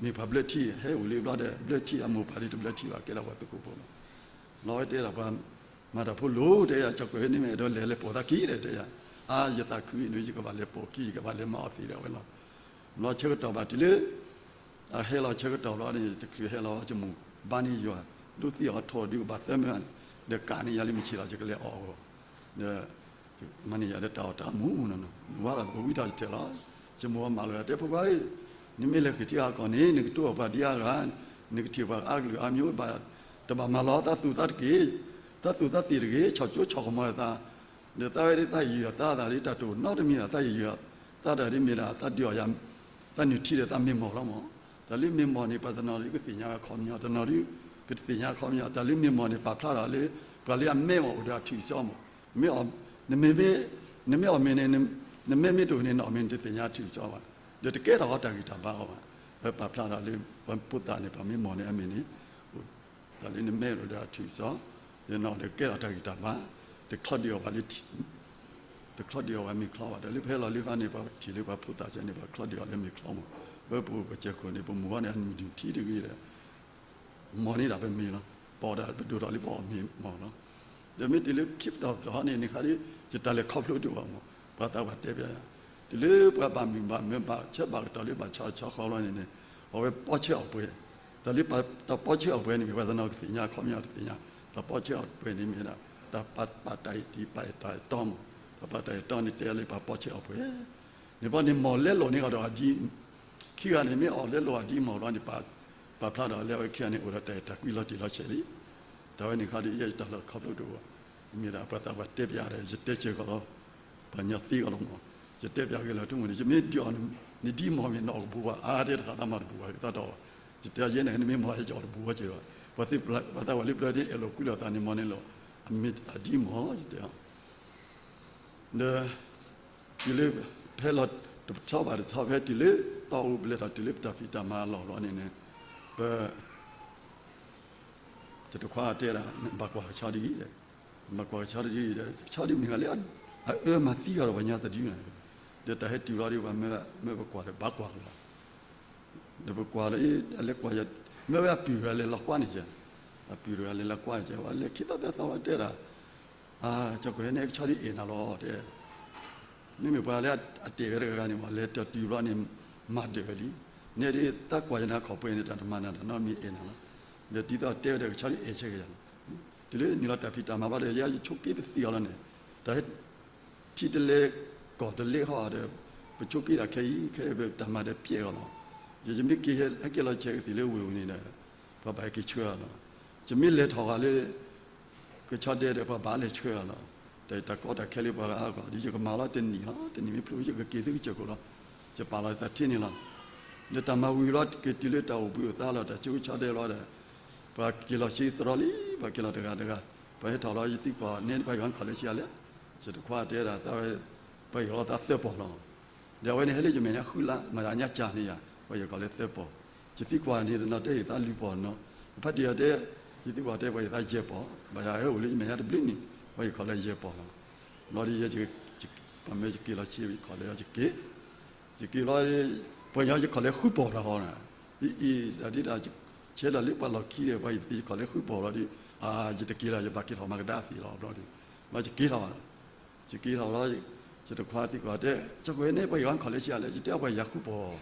မ့ၢ်ပှၤဘျၢထံ ဟဲအိၣ်လံဘျီဒီး ဘျၢထံအမိၢ်ပၢ်ဒ်တဘျၢထံဘၣ် ကဲဒၣ်ပှၤသုးခိၣ်ဖိလီၤ, လီၤဝဲတဲဒၣ်ပှၤ မၤတၢ်ဖိလိၤတဲယၤ ကၠီၤကွဲးန့ၣ်မ့ၢ်အဲၣ်ဒိးလဲၤ လဲၤပိာ်သးခံဒီးတဲယၤ, အါ ယသးခုန့ၣ် ယကဘၣ်လဲၤပိာ်ခံ ယကဘၣ်လဲၤမၤအီၣ်သ့ၣ်ဒီးဝဲလီၤ, ဘျီဆၢကတီၢ်ဘၣ်တုၤလၢ အဟဲလီၤဆၢကတီၢ်ဘျီန့ၣ် တချုးဟဲလီၤ ယမိၢ်ဘါန့ၢ်ယွၤ ဒိးသံအီၤထီၣ်ဒုးကဘၣ်သၢမၢန့ၣ်, ဒီးကးန့ၢ်ယၤလၢမုၢ်ဆ့ၣ်လီၤ ယကလဲၤအီၣ်အဂီၢ်, ဒီး မၤန့ၢ်ယၤလၢတၢ်အီၣ်တၢ်မူနီၢ်နီၢ် မုၢ်ဝါလီၤ ပကဝံထီၣ်ယတဲာ်လီၤ, ယမိၢ်မၤလီၤယၤတဲ ဖိခွါဧၢ, နမ့ၢ်လဲၤဃ့ၢ်ထံအါကီၢ်န့ၣ် နကတိၢ်အီၣ်ပှၤဒ်အါဂၤ, နကထံၣ်ပှၤအါကလုာ်အါမံၤဘၣ်, တဘၣ်မၤလီၤသးသူၣ်သးတက့ၢ်, သးသူၣ်သးသ့ၣ်တဂ့ၤ, ဆီၣ်ကၠိဆီၣ်ကမီၤသး, ဒီးသးဝဲဒၣ်သးယံာ်ယံာ်သးသးဒ်တၢ်တိာ်နီတမံၤ သးယံာ်ယံာ်သးတၢ်ဒ်မ့ၢ်ဒၣ်သးဒုးအီၣ်ယၤ, သးနုၢ်ထံဒီးသးမ့ၢ်မီၢ်လီၤမး, တၢ်လၢမ့ၢ်မီၢ်န့ၣ် ပှၤတနီၤဒ်ကသ့ၣ်ညါအခီပညီ တနီၤဒ်ကတသ့ၣ်ညါအခီပညီ တၢ်လၢမ့ၢ်မီၢ်န့ၣ် ပာ်ဖျါထီၣ်လၢ ပှၤလၢအမဲမ့ၢ်အိၣ်ဒီးအထူၣ်ကစီမး, နမ့ၢ်အီၣ်မ့ၢ်န့ၣ် နမဲမ့ၢ်တအိၣ်န့ၣ် နအီၣ်မ့ၢ်န့ၣ်တသ့ၣ်ညါအထူၣ်ကစီဘၣ်, ဒီးတကဲထီၣ်အီၤတၢ်ဂံၢ်တၢ်ဘါအီၤဘၣ်, ပပာ်ဖျါထီၣ်လၢ ပှၤဖိသၣ်န့ၣ် ပှၤမ့ၢ်မီၢ်န့ၣ်အမ့ၢ်န့ၣ် တၢ်လၢနမဲအိၣ်ဒီးအထူၣ်ကစီ, ဒီးနအီၣ်ဒီးကဲထီၣ်တၢ်ဂံၢ်တၢ်ဘါ, တချီဒံးအီၣ်ပှၤလၢ တချီဒံးအီၣ်ပှၤမ့ၤချီဘၣ်, ဒီးလၢပဟဲလီၤလၢဃီန့ၣ် ပှၤထံၣ်လၢပှၤဖိသၣ်ကဲန့ၣ် ပှၤချီဒံးအီၣ်လၢမ့ၤချီမး, ပပူၤပစဲခိၣ်န့ၣ် ပမိၢ်ဝဲန့ၣ် အနုၢ်ထံတဂ့ၤဒီး မီၢ်န့ၢ်ဒၣ်ပမ့ၤလီၤ, ပအီၣ်ဒၣ်ပဒိၣ်ထီၣ်လၢပအီၣ်မ့ၤမီၢ်လီၤ, ဒီးမ့ၢ်တုၤလၢခံပတီၢ်ပတီၢ်န့ၣ် နခါဒ် ယတၢ်လဲၤခီဖျိတအိၣ်ဘၣ်မး, ပှၤသးပှၢ်တဲပျးယၤ, တုၤလၢပှၤဘၣ်မုာ်ဘၣ်မၢဘၣ်ဆၢဘၣ်ကတီၢ်လၢဘၣ်ဆီဆီဃီလီၤန့ၣ်န့ၣ်, အဝဲပီဆၢအီၣ်ပှဲၤ, တၢ်လၢတၢ်ပီဆၢအီၣ်ပှဲၤန့ၣ်မ့ၢ် ပှၤတနီၤကသ့ၣ်ညါအခီပညီတသ့ၣ်ညါ, တၢ်ပီဆၢအီၣ်ပှဲၤန့ၣ်မ့ၢ်ဒၣ် တၢ်ပာ်တၢ်အဲၣ်တံၢ်ပာ်အဲၣ်တၢ်အဲၣ်တီမး, တၢ်ပာ်တၢ်အဲၣ်တီန့ၣ်တဲလၢပှၤပီဆၢအီၣ်ပှဲၤ, န့ၣ်ဘီန့ၣ်မီၢ်လဲလိာ်န့ၢ်ကဒီးအဒံ, ခံဂၤန့ၣ်မ့ၢ်အီၣ်လဲလိာ်အဒံမီၢ်ဘျီန့ၣ် ပာ်ဖျါထီၣ်လၢအဝဲခံဂၤန့ၣ် အိၣ်ဒီးတၢ်အဲၣ်တၢ်ကွံလီၤတံၢ်လီၤဆဲးလံ, တၢ်ဝဲန့ၣ်ခါဒ်ယဲယတၢ်လဲၤခီဖျိတအိၣ်ဘၣ်, မ့ၢ်ဒၣ်ပှၤသးပှၢ်တဲပျးဒီး ယတဲစၢၤကီးလီၤ, ပှၤညီသံကီးလီၤမး, ယတဲပျးက့ၤလီၤတမုၢ်န့ၣ် ယမ့ၢ်ဒ်အီၣ်န့ၣ် နဒ်မီၢ်မ့ၢ်နအီၣ်ကဘူးဘၣ် အါတဲတခါသးမၤတဘူးဘၣ် ယသးတီၢ်ဘၣ်, ယတဲယဲန့ၣ် နမ့ၢ်မီၢ်ဟဲယအီၣ်တဘူးဘၣ်က့ၤဘၣ်, ပှၤသးပှၢ်လၢပျၢၤဒ်အဲၣ်လိာ်ကွံလိာ်သးန့ၣ်မီၢ်န့ၣ်လီၤ, အမ့ၢ်အဒ်မီၢ် ယတဲ ဒီး တုၤလၢ ဖဲလီၤတဆီဘၣ်တဆီ ဖဲတုၤလၢ တီအူပလဲၤထီၣ်တုၤလၢပတၢ်ဖံးတၢ်မၤအလီၢ်လီၤန့ၣ်န့ၣ် ပ ယတခွါတဲဒၣ် ဘၣ်ကွၢ်ကဆီဒ်အံၤ, ဘၣ်ကွၢ်ကဆီဒ်အံၤဒီး ကဆီဒ်မ့ၢ်ဂ့ၤလၢ အအၢမၤသံဂ့ၤဒီးပှၤညီသဒုန့ၣ်, ဒီးတၢ်ဟဲတုၤလီၤဒီးပှၤမၢပကွၢ်ဒီးဘၣ်ကွၢ်ကလီၤ ဒီးပကွၢ်လၢ အလဲၤကွၢ် မ့ၢ်ဝဲအပုၢ်တဂၤလဲၤလီၤကွၢ်န့ၣ်ကဲ, အပုၢ်တဂၤလဲၤလီၤကွၢ်ကဲ ဝဲလဲၤခံသီသၢသီလီၤတဲဒၣ်, ကၠီကွဲးန့ၣ် ကဆီဒ်အဲၣ်နၤလီၤတဲ, မ့မ့ၢ်ပှၤလၢအတဲာ်ဝဲတဂၤဂၤန့ၣ်မး လဲၤတတုၤဘျီန့ၣ် မၤဒၢးဝဲလံ, နဲဒ်သးကွၢ်ယနၤခီၣ်ပှဲၤန့ၣ် တၢ်တမၤနၤတၢ်နီတမံၤအဲၣ်နၤလီၤ, ဒီးဒ်သိးတဲဝဲဒီးကဆီဒ်အဲၣ်ဆၢက့ၤယၤလီၤ, တုၤလၢနုာ်လီၤတၢ်ဖံးတၢ်မၤဘျီဒီး ယဆိးက့ပသံအီၤလီၤန့ၣ်, တၢ်ဟဲ ထံတလဲကီၢ်တလဲဃီဒီး ပဆိးက့ဒၣ်ခဲအံၤ ခဲအံၤပတၢ်မၤဒီးပျဲၢ်အီၤလီၤ. ယမ့ၢ်က့ၤဟဲက့ၤလီၤဆဲးကသံၣ်လၢဝ့ၢ်ဝူၤန့ၣ်ဒီး ပှၤဘၣ်ဟဲက့ၤဆှၢအီၤလီၤ. ယမ့ၢ်လဲၤထီၣ်ဂၤလၢ ကဆီဒဲဒီး ပှၤဘၣ်လဲၤဆှၢအီၤလီၤ. တၢ်တၢ်ကီတၢ်ခဲလၢပှၤဂၤအါဂီၢ် ဒ်ယကမၤလီၤတနံၣ်လီၤ တနံၣ်မ့ၢ်ဖျိ ယကက့ၤသုကစၢၢ်ခိၣ်လီၤ. ယပာ်လီၤသးထံန့ၣ်လီၤ. ဒီးတၢ်မၤဝံၤလီၤ က့ၤတုၤလၢတၢ်အိၣ်ဘှံးအိၣ်သါလီၤ တၢ်ဆၢကဆၢဒဲးလီၤဒီး ပှၤက့ၤလီၤဆံသရီလံ ပှၤက့ၤလီၤတဂၤတဂၤ, ပှၤဟဲထီၣ်လီၤ ယသံကွၢ် နဲပှၤယွၤခီၣ်လဲဆံးလဲၣ်, ယတခွါတဲဒၣ်သးဝဲ ပှၤယွၤလီၤသးသၢပီၢ်လီၤ. ဒီးအဝဲန့ၣ်ဟဲလၢယမဲာ်ညါဃုလါ မၤယၤညါကၢ်န့ၣ်ယၤ ပှၤယွၤခီၣ်လဲသၢပီၢ်, ယသံကွၢ်န့ၣ်တနီၤတဲယသးလွံၢ်ပီၢ်နီၤ, ယဖါတံၢ်အီၤတဲ ယသံကွၢ်တဲပှၤယသးယဲၢ်ပီၢ်, ဘၣ်ယၤဟဲအိၣ်လၢယမဲာ်ညါတဘျုးနံၣ် ပှၤယွၤခီၣ်လဲယဲၢ်ပီၢ်လီၤ. ဘျီဒီးယ ပှၤမၢယက့ၤလီၤဆံး ယခီၣ်လဲယက့ၤ ယက့ၤလီၤ ပှၤယွၤယခီၣ်လဲဃုပီၢ်ဒီးဃီ, အံၤအံၤ တၢ်ဒ်တၢ် ဆဲးလီၤလၢပှၤလီၢ်ခံဒီး ပှၤယခီၣ်လဲဃုပီၢ်လီၤဒီး အါ ယတက့ၤလီၤ ယဘၣ်က့ၤထီၣ်မၤကဒါသ့ၣ်လီၤဘျီဒီး ဘျီယက့ၤထီၣ်ဘၣ်, ယက့ၤထီၣ်လီၤ, ယတခွါသံကွၢ်တဲ ကၠီကွဲးန့ၣ် ပှၤယွၤခီၣ်လဲဆံးလဲၣ် ယတဲပှၤယၤဃုပီၢ်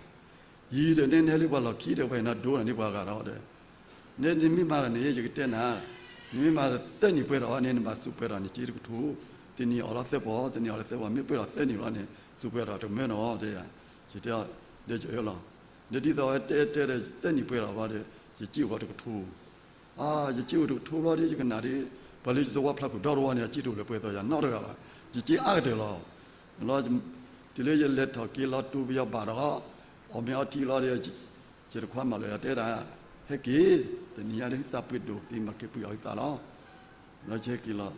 ယံၤဒီး နဲနဲလၢပှၤလီၢ်ခံဒီး ပှၤနၤဒိၣ်နၤန့ၣ်ပှၤဂၤဒီး နဲနမ့ၢ်မၤတၢ်န့ၣ် ယကတဲနၤ, နမ့ၢ်မၤသၢနံၣ်ပှဲၤထီၣ်န့ၣ် နဘၣ်သူၣ်ပှဲၤထီၣ်န့ၣ် က့တကထူ, တနံၣ်အီၣ်လီၤသၢပီၢ် တနံၣ်အီၣ်လီၤသၢပီၢ် မ့ၢ်ပှဲၤထီၣ်သၢနံၣ်လီၤန့ၣ် သူၣ်ပှဲၤထီၣ်တမၢနီၤ တဲယၤ, ယတဲ ဒီးယအၢလီၤ, ဒီးဒ်သိးဝဲတဲတဲဒီး သၢနံၣ်ပှဲၤထီၣ်ဘျီဒီး ယက့ၢ်အိၣ်တကထူ အါ ယက့ၢ်အိၣ်တကထူဘျီဒီး ယကနၣ်ဒီး ပှၤလၢယသဝီဖျၢၣ်ခိၣ်ဒီတဝီန့ၣ် အက့ၢ်တအိၣ်လၢပှဲၤသိးယၤနီတဂၤဘၣ်, ယက့ၢ်အါကတၢၢ်လီၤ. တုၤလၢယလဲၤထီၣ်က့ၤလီၤတူၤပယီၤဘၣ်ဒီး အီၣ်မ့ၤအီထံလီၤဒီး ယတခွါမၤလီၤယၤတဲဒၣ် ဟဲက့ၤ တနံၤညါဒီး ဟံသးပှ့ၤဒိၣ်သ့ မၤက့ၤပှ့ၤအီၤဟံသးလီၤ. ဒီးယဟဲက့ၤလီၤ,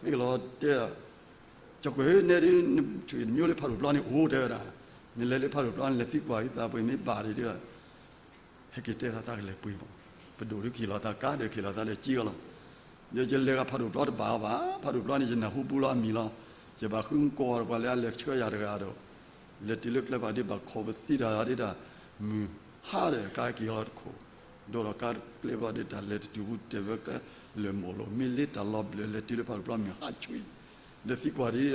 ဟဲက့ၤလီၤတဲ ကၠီကွဲး နဲဒ်နဆူၣ်နမျိုးလၢဖးဒိၣ်ပျီန့ၣ်အိၣ်တဲဝဲဒၣ်, နလဲၤလၢဖးဒိၣ်ပျီန့ၣ် လဲၤသံကွၢ်ဟံသးပှ့ၤမ့ၢ်ဘၣ်ဒီး ဟဲက့ၤတဲသးသးကလဲၤပှ့ၤမး, ပဒိၣ်ဒုးက့ၤလီၤသးကါဒီးက့ၤလီၤသးဒီးက့ၤအီၤလီၤ. ဒီးယလဲၤဂၤဖးဒိၣ်ပျီတဘၣ်အီၤဘၣ်, ဖးဒိၣ်ပျီန့ၣ် ယနၢ်ဟူဘူးလီၤအမံၤလီၤ. ယဘၣ်ဃုကွၢ်ဒီးပှၤလၢအလဲၤဆှၢယၤတဂၤဒီး လဲၤတုၤလၢကျဲဘၣ်ဒီး ဘၣ်ခိးပသံတၢ်ဒ်တၢ် မုၢ်ဟါဒီးကါက့ၤလီၤတခိၣ်, ဒိၣ်ဒီးကါကျဲဘျီဒီး တၢ်လဲၤတတုၤဘူးတဲဝဲကဲ လၢမုၢ်လိၤ မ့ၢ်လ့တၢ်လီၤဘျၢ လဲၤတုၤလၢဖးဒိၣ်ပျီမုၢ်ဟါဆူၣ်အံၤ, ဒီးသံကွၢ်ဒီး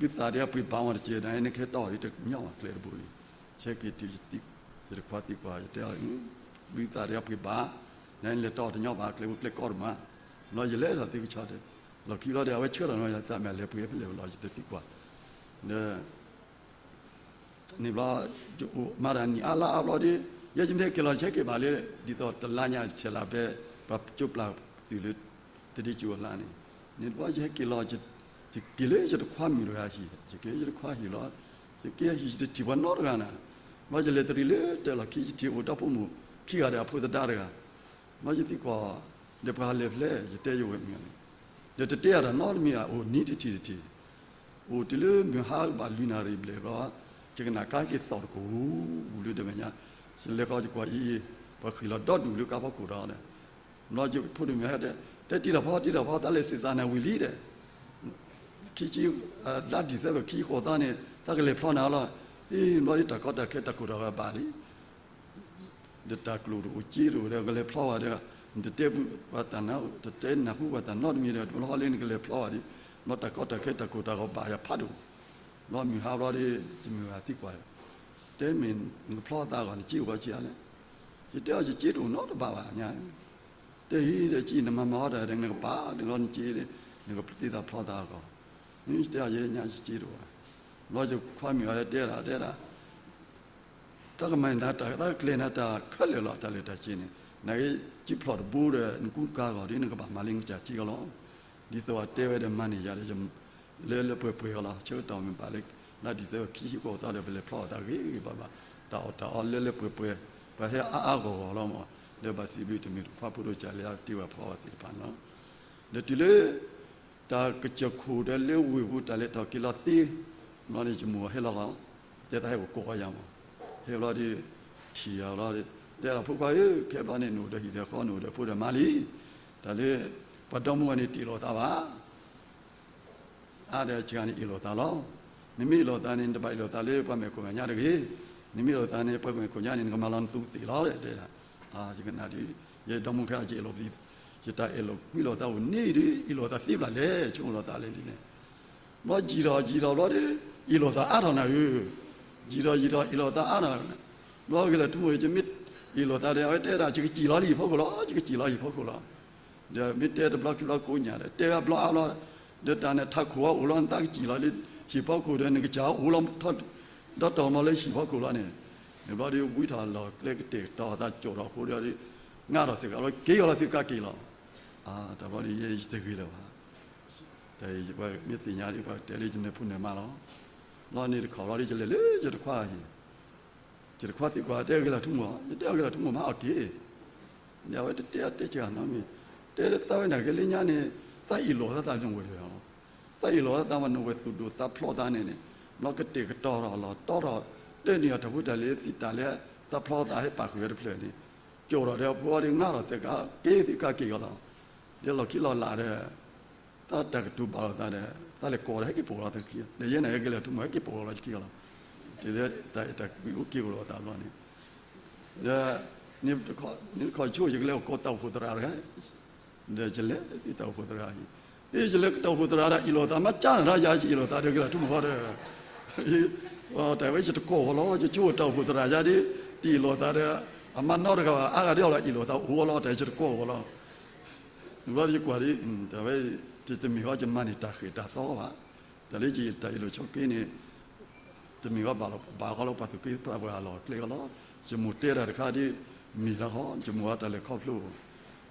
ဘုသးဒ်အပှ့ၤဘၣ်မးတက့ၢ် နန့ၣ်ခဲတီၢ်ဒ်တညီဘၣ်ကျဲတဘိန့ၣ်, ဆဲက့ၤတုၤ ယတခွါသံကွၢ် ယတဲအီၤ ဘုသးဒ်အပှ့ၤဘၣ်, နန့ၣ်လဲၤတီၢ်တညီဘၣ် ကျဲဘိကျဲကီတမး, ဘျီယလဲၤဒီးသ့ၣ်ကဆီဒီး လီၢ်ခံဘျီဒီး အဝဲဆှၢထီၣ်နီၤ ယသးမ့ၢ်လဲၤပှ့ၤဖဲလဲၣ်လီၤ ယတသံကွၢ်, ဒီး န့ၣ်ဘျီ ယအိၣ်မၤတၢ်နံၣ်အါလါအါဘျီဒီး ယဲယမ့ၢ်ဟဲက့ၤလီၤ ယဟဲက့ၤဘၣ်လၢ ဒ်သိးတလါညါ ယဆဲးလၤဖဲ ပှၤကၠိပျၢ်သုးလၢ သဒ့ကၠိအလါန့ၣ်, န့ၣ်ဘျီယဟဲက့ၤလီၤ ယက့ၤလၢယတခွါမုၣ်တဂၤဟံၣ်, ယက့ၤလၢယတခွါဟံၣ်လီၤ, ယက့ၤဟံၣ် ယတထံၣ်ပှၤနီတဂၤနၤ, ဘျီယလဲၤတရံးလၢတဲလီၢ်ခံ ယထံၣ်အိၣ်ဒီဖိမိၢ်ခံဂၤဒီးအဖိသဒါတဂၤ, ဘျီယသံကွၢ် ဒီးပှၤလဲၤဖဲလဲၣ် ယတဲယဝဲၢ်မုၣ်န့ၣ်, ဒီးတတဲအတၢ်နီတမံၤ အိၣ်နံၤတထံၣ်တထံၣ် အိၣ်တုၤလၢမုၢ်ဟါကဘၣ်လွံၢ်နၣ်ရံၣ်ဘျဲၣ်ဘျီ, ယကနၣ်ကါက့ၤသီၣ်တကိး ဝူၤလၢဒီမဲာ်ညါ, ယလဲၤဃီယကွၢ်အံၤအံၤ, ပှၤဃံးလီၤဒီဒူၣ်လၢကါဖီခိၣ်ဒီး, ဘျီယဖိဒိၣ်မုၣ်ဟဲတဲ, တဲတံၤတၢ်ဖီ တံၤတၢ်ဖီ သးလဲၤစံးသးနၢ်ဝံၤလံဒီး, ခံဆံ, လါဒံၣ်သဲဘၢၣ်ခံဆံဃိးသီန့ၣ် သးကလဲၤဖျီနၤလီၤ, အ့ ဘျီဒ်တၢ်ကီတၢ်ခဲတၢ်ကိၢ်တၢ်ဂီၤဘၣ်လံ ဒီးတၢ်ကျိၣ်တအိၣ်စ့တအိၣ်ဒီး ကလဲၤဖျီဘၣ်ဒီး, နတတဲပှၤတၢ်နၢ်, တတဲနၢ်ဟူပှၤတၢ်နီတမံၤဒီး တဘျီဃီလၢနကလဲၤဖျီဘၣ်ဒီး, ဘျီတၢ်ကီတၢ်ခဲတၢ်ကိၢ်တၢ်ဂီၤဘၣ်ယၤဖးဒိၣ်, ဘျီမုၢ်ဟါဘျီဒီး ယမုၢ်ဂၤသံကွၢ်, တဲမ့ၢ်နကဖျီသးအဂီၢ် နစ့အိၣ်ဘၣ်ဆံးအါလဲၣ်, ယတဲအီၤ ယစ့တအိၣ်နီတဘ့ၣ်ဘၣ်ညါ, တဲဟံၣ်ဒီး စ့နမၤမၤအီၤတၢ်ဒီး နကပာ်ဒီးလီၤနစ့ဒီး နကသ့သးဖျီသးအဂီၢ်, မ့ၢ်ယတဲအီၤ ယဲညါယစ့တအိၣ်ဘၣ်, ဘျီယခွါမုၣ်အီၤတဲဒၣ်တဲဒၣ် တၢ်ကမၤနၤတၢ် တၢ်ကကျဲၤနၤတၢ်ခဲလၢာ်လီၤ တၢ်လၢတၢ်စ့န့ၣ်, နက့ၤဖျီၣ်တဘိဒီး နကူတကါအဂီၢ်ဒီး နကဘၣ်မၤလၢနကစၢ်စ့အဂီၢ်လီၤ, ဒ်သိးအတဲဝဲဒီးမၤန့ၢ်ယၤဒီး လၢလၢပှဲၤပှဲၤအဂီၢ်လီၤ, ဆၢကတီၢ်မ့ၢ်ဘၣ်လၢ လါဒံၣ်သဲဘၢၣ်ခံဆံဃိးသီဒီး ပလဲၤဖျီအီၤသးဂ့ၤဂ့ၤဘၣ်ဘၣ်, တၢ်အီၣ်တၢ်အီလၢလၢပှဲၤပှဲၤ, ပှၤဟဲအါအါဂီၢ်ဂီၢ်လီၤမး, ဒီးဘၣ်စံးဘျုးတမ့ၢ်တခွါဖိဒိၣ်ကၢ်လၢအတ့ဝဲဖျီအီၤသ့ၣ်တဖၣ်န့ၣ်လီၤ, ဒီးတုၤလၢ တၢ်ကစၢၢ်ခိၣ်ဒီးလၢဝ့ၢ်ပူၤတၢ်လဲၤထီၣ်က့ၤလီၤသ့, ဘျီန့ၣ် ယမိၢ်အီၤဟဲလီၤဃီ, တဲသးဟဲအိၣ်ကိးအီၤယၤမး, ဟဲဘျီဒီး ထံၣ်ယၤဘျီဒီး တဲဒၣ်ဖိခွါဧၢ ခဲဘျီန့ၣ်နအိၣ်ဒီးဟံၣ်ဒီးဃီ နအိၣ်ဒီးဖိဒီးမါလံ, တၢ်လၢ ပှၤဒီမါဝၤန့ၣ်တအ့ၣ်လိာ်သးဘၣ် အါဒီးစှၤန့ၣ်အ့ၣ်လိာ်သးလီၤ, နမ့ၢ်အ့ၣ်လိာ်သးန့ၣ် နတဘၣ်အ့ၣ်လိာ်သးလၢပှၤမဲာ်ခိၣ်မဲာ်ညါတဂ့ၤ, နမ့ၢ်အ့ၣ်လိာ်သးန့ၣ် ပှၤမဲာ်ခိၣ်ညါန့ၣ် နကမၤလီၤနသူသ့ၣ်လီၤ တဲ, ယကနၣ်ဒီး ယဒီမါဝၤခဲအံၤ ယတၢ်အဲၣ်လိာ်ကွံလိာ်သးအိၣ်န့ၣ်ဒီး အ့ၣ်လိာ်သးသ့ဘၣ်လဲၣ် ဆိကမိၣ်လိာ်သးလဲၣ်ဒ်န့ၣ်, ဘျီယံာ်ထီၣ်ယံာ်ထီၣ်ဘျီဒီး အ့ၣ်လိာ်သးအါထီၣ်နၤဧၢ, ယံာ်ထီၣ်ယံာ်ထီၣ်အ့ၣ်လိာ်သးအါထီၣ်, ဘျီဂ့ၤလၢထူမိၣ်ဒီး ယမ့ၢ်အ့ၣ်လိာ်သးဒီး အဝဲတဲဒၣ် ယကစံၣ်လီၤလၢဟံၣ်ဖီခိၣ်လီၤ ယကစံၣ်လီၤဟံၣ်ဖီခိၣ်လီၤ, ဒီးမ့ၢ်တဲတဘျီခံဘျီကိးညါဒီး တဲဝဲဘျီအါဘျီ, ဒီးတၢ်န့ၣ်ထးခိၣ်အအိၣ်လီၤ နသးကစံၣ်လီၤလၢ ဟံၣ်ဖီခိၣ်ဒီး နကစၢ်အိၣ်လီၤထီၣ် ဒီးတီၢ်မီၤလၢဟံၣ်ဖီခိၣ်လီၤန့ၣ်, န့ၣ်ဘျီဒီးဝံထီၣ်လီၤကျဲကတဲာ်ကတီၤသးကၠိာ်ထီၣ်ဖိဒီး ငါထီၣ်စ့ၢ်ကီးလီၤ က့ၤအီၤလီၤသုကါက့ၤလီၤ, တၢ်ဘျီဒီးယဲယတဂ့ၤလၢၤဘၣ်, တၢ်အံၤပှၤမ့ၢ်သ့ၣ်ညါဒီး ပှၤတဲလၢယနၢၤဖိနၢၤမါလီၤ, ဘျီန့ၣ်တခီဘျီဒီး ယလဲၤလၢယတခွါအဟံၣ် ယတခွါသံကွၢ် တဲဂ့ၤလၢထူမိၣ်, ယတဲအီၤဂ့ၤလၢထူမိၣ် မၤအီၣ်က့ၤ, ဒီးအဝဲတတဲအီၤတဲစှၤနီတမံၤ, တဲသးဝဲန့ၣ်က့ၤလၢညါန့ၣ် သးအ့ၣ်လိာ်သးသးနဝဲၢ်လီၤ, သးအ့ၣ်လိာ်သးသးမၤနဝဲၢ်သူၣ်ဒိၣ်သးဖျီသးန့ၣ်န့ၣ်, ဘျီကတဲာ်ကတီၤထီၣ်လီၤတီထီၣ်, တၢ်န့ၣ်အတၢ်ဖိတၢ်လံၤသ့ၣ်တၢ်လၢ သးဖျီသးဟဲပာ်ဃုာ်ဝဲတဖျၢၣ်န့ၣ်, ကၠိာ်ထီၣ်ဒီးဖိဒီးငါထီၣ်စ့ၢ်ကီး က့ၤသုကါက့ၤအီၤလီၤ, ဒီးလီၢ်ခံလီၤလးဒီး တၢ်တၢ်ကတိၤဘၣ်လိာ်သးဒီး သးလဲၤကိးဒီးဟဲက့ၤပိာ်လီၤသခံ, ဒီးယဲန့ၣ်ဟဲက့ၤလၢထူမိၣ် ဟဲက့ၤပိာ်လီၤလီၤခံလီၤ, ဒီးတၢ်အဲၣ်တၢ်ကွံအိၣ်က့ၤအိၣ်လိာ်သးဘျီန့ၣ်, ဒီး နတခီဆိ ယကလဲၤအိၣ်ကိးတၢ်အိၣ်ဖှိၣ်သရၣ်တဂၤ, ဒီးယလဲၤတၢ်အိၣ်ဖှိၣ်သရၣ်အံၤ, အ့ ယလဲၤတၢ်အိၣ်ဖှိၣ်သရၣ်ဒီး အ့ၣ်လိာ်သးမၤကၢ်နၤဒီး ယၤယအ့ၣ်လိာ်သးဒီးက့ၤလၢထူမိၣ်ဃီဒီး တၢ်ဝဲယတကိးဃီလီၤ, ယဆိတၢ်အိၣ်ဖှိၣ်သရၣ်ယါဒ် တအ့ၣ်လိာ်သးဒီး အမါနီတဂၤဘၣ် အါဂၤဒ်အီၤလီၤ အ့ၣ်လိာ်သးအိၣ်လီၤ, တၢ်ယတကိးဃီလီၤ, ဘျီဒီးယကွၢ်ဒ် တၢ်ဝဲ တမ့ၢ်ဃီ ယမၤန့ၢ်တၢ်ဃဲၤတၢ်သီဘၣ်, တၢ်လၢယတၢ်အ့ၣ်လိာ်ဆိးက့န့ၣ် တမ့ၢ်ဃီဘၣ်လီၤ ဘၣ်ဃီလီၤ ပှၤသူၣ်က့သးပှၢ်အလီၢ်အကျဲဃီလီၤ, ယမိၢ်တဲတၢ်တခါဒ် မ့ၢ်လီၤဃီ ယမိၢ်အတၢ်လဲၤခီဖျိ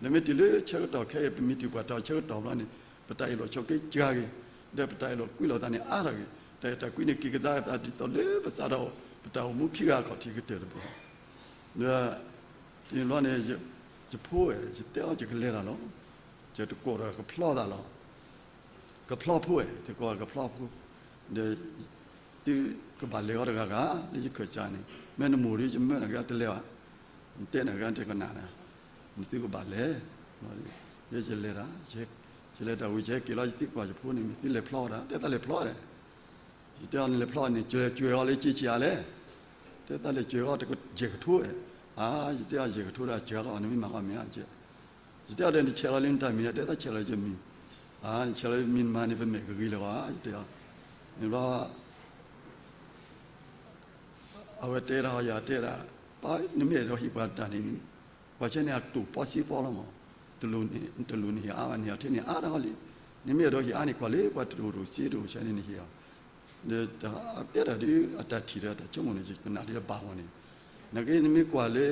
ဒီးမ့ၢ်တုၤလၢဆၢကတီၢ်ခဲအံၤ ပမ့ၢ်တုၤပှၤတၢ်ဆၢကတီၢ်ဘျီန့ၣ် ပတၢ်အ့ၣ်လိာ်ဆိးက့စှၤက့ၤ, ဒီးပတၢ်အ့ၣ်လိာ်ကွံလိာ်သးန့ၣ်အါထီၣ်က့ၤ, တၢ်အဲၣ်တၢ်ကွံန့ၣ် က့ၤကဒါက့ၤသးဒ်သိးလၢပသးဒီး ပတၢ်အိၣ်မူခံဂၤအခီၣ်ထံးကတၢၢ်တဘျီ, ဒီး တနံၤဘျီန့ၣ် ယဖိဝဲ ယတဲအီၤယကလဲၤတၢ်လီၤ, ယတကိးဒီးကဖျီသးလီၤ, ကဖျီဖိဝဲ ယတကိးကဖျီဖိ, ဒီး သုကဘၣ်လဲၤဃီတဂၤဂၤ လၢယခၢၣ်စးန့ၣ် မ့ၢ်နမိၢ်ဒီးယမၢနၤက့ၤတလဲၤဘၣ်, နတဲနၤက့ၤတကနၣ်ဒီး နသုကဘၣ်လဲၤ, ယဲယလဲၤတၢ်, ယလဲၤတၢ်ဝံၤ ယဟဲက့ၤလီၤ ယသံကွၢ်ယဖိန့ၣ် မ့ၢ်သုလဲၤဖျီဝဲဒၣ် တဲသးလဲၤဖျီဝဲဒၣ်, ယတဲအီၤန့ၣ်လဲၤဖျီန့ၣ် ကွဲးကွဲးအီၤလၢက့ၤဆံးအါလဲၣ်, တဲသးလဲၤကွဲးအီၤတကယဲၢ်ကထိ, အါ ယတဲအီၤယဲၢ်ကထိဒီးစှၤလီၤ နမ့ၢ်မၤဃီမ့ၢ်အါကဲ ယတဲအီၤဒီး နဆဲးလီၤလၢနတၢ်မံၤဒီး တဲသးဆဲးလီၤယမံၤ, နဆဲးလီၤယမံၤနမၤန့ၣ် ပမဲာ်ကဂ့ၤလၢၤဘၣ် ယတဲအီၤ, န့ၣ်ဘျီ အဝဲတဲဒၣ် ယၤတဲဒၣ်, ပၢ် နမ့ၢ်အဲၣ်ဒိးဟ့ၣ်ပှၤတၢ်န့ၣ် ပှၤဆဲန့ၣ်အတိာ်ပီစ့ပီလီၤမး, တလိၣ်န့ၣ်ဟ့ၣ်အါဘၣ်န့ၣ် အထဲန့ၣ်အါတၢ်ဟီလံ, နမ့ၢ်အဲၣ်ဒိးဟ့ၣ်အါန့ၣ် ကွၢ်လၢပှၤတအိၣ်တအိၣ်စ့တအိၣ်ဆဲန့ၣ် နဟ့ၣ်အီၤ, ဒီးတဲတၢ်ဒ်အတၢ်ထံၣ်ဒီးအတၢ်ဆိကမိၣ်န့ၣ် ပနာ်ဒ်အဘၣ်အီၤန့ၣ်, နာ်က့နမ့ၢ်ကွၢ်လၢ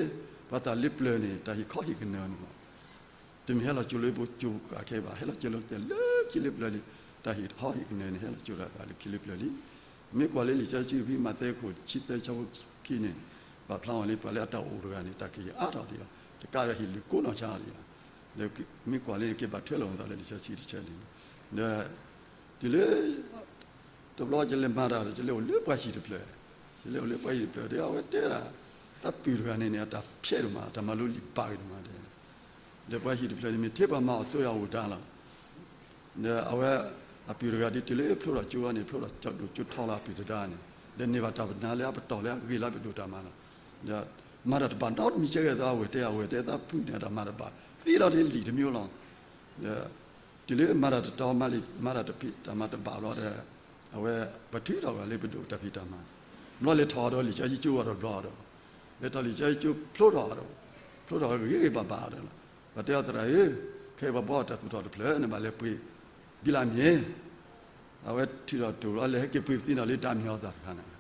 ပှၤသးလၢပျၢၤန့ၣ် တၢ်ဟ့ၣ်ခီဟ့ၣ်ကနၢၤန့ၣ်လီၤ. တမ့ၢ်ဟဲလီၤကၠိလၢပကၠိကးခဲဘၣ်, ဟဲလီၤကၠိလၢကတဲလၢခံလၢပျၢၤလံ, တၢ်ဟ့ၣ်ခီဟ့ၣ်ကနၢၤန့ၣ် ဟဲလီၤကၠိလၢအသးလၢခံလၢပျၢၤလံ. မ့ၢ်ကွၢ်လၢလံာ်စီဆှံဖဲမးသဲခိၣ်တဆံသၢဆၢဖိခံန့ၣ်, ပာ်ဖျါအီၤလၢ ပှၤလၢအတၢ်အိၣ်တဂၤန့ၣ် တၢ်ကယံာ်အါထီၣ်ဒံးဧါ, တကးဒီးဟ့ၣ်လုၢ်ကိးနီၢ်ဆါဒံးဧါ. ဒီးမ့ၢ်ကွၢ်လၢက့ၤဘၣ်ထွဲလိာ်အသးလၢလံာ်စီဆှံတဆၢန့ၣ်, ဒီး တုၤလၢ တဘျီယလဲၤမၤတၢ်ဒီး ယလဲၤအိၣ်လၢပှၤဟံၣ်တဖျၢၣ်, ယလဲၤအိၣ်လၢပှၤဟံၣ်တဖျၢၣ်ဒီး အဝဲတဲဒၣ် သးပုၢ်တဂၤန့ၣ်န့ၣ် အတၢ်ဖျဲးဒိၣ်မး, အတၢ်မၤလိလံာ်ဘၣ်ဂ့ၤဒိၣ်မးဒဲး, ဒီးပှၤဟံၣ်တဖျၢၣ်န့ၣ် မ့ၢ်ထဲပှၤမၤအီၤစိယၤအိၣ်တၢ်လီၤ. ဒီးအဝဲ အပုၢ်တဂၤဒ်တုၤလၢဖျိထီၣ်ကၠိဝဲန့ၣ် ဖျိထီၣ်ကၠိဒိၣ်ကၠိထီလၢအပုၢ်တဒါန့ၣ်, ဒီးန့ၢ်ဘၣ်တၢ်ပနာ်လၢအပတီၢ်လၢအဂ့ၤလၢအပဒိၣ်တၢ်မၤလီၤ. ဒီးမၤတၢ်တဘၣ်နီတမံၤဆၢကဲၤသး အဝဲတဲ အဝဲတဲသးပုၢ်န့ၣ် အတၢ်မၤတဘၣ်သ့လီၤတ့ၢ်လံာ်တမံၤလီၤ. ဒီး တုၤလၢမၤတၢ်တတီၤ မၤလံာ် မၤတၢ်တဖံးတၢ်မၤတဘၣ်ဘျီဒီး အဝဲ ပထုးထီၣ်ဂၤလၢပဒိၣ်တၢ်ဖံးတၢ်မၤ, ဘျီလဲၤထီၣ်အီၤဒီးလံာ်စီဆှံကၠိအီၤဒီးဘျီဒီး, လဲၤထီၣ်လံာ်စီဆှံကၠိဖျိထီၣ်အီၤဒီး, ဖျိထီၣ်ဂ့ၤဂ့ၤဘၣ်ဘၣ်အီၤဒီးလီၤ. ပှၤတဲအီၤသရၣ်ဧၢ, ခဲအံၤပှၤဘှီတၢ်သူၣ်ထီၣ်တဖျၢၣ် နဘၣ်လဲၤပှ့ၤ ဘံလၢမ့ၢ် အဝဲထုးထီၣ်တိၢ်လီၤ လဲၤဟဲက့ၤပှ့ၤပသံနီၤလၢတၢ်မ့ၢ်အီၤသးတခါန့ၣ်,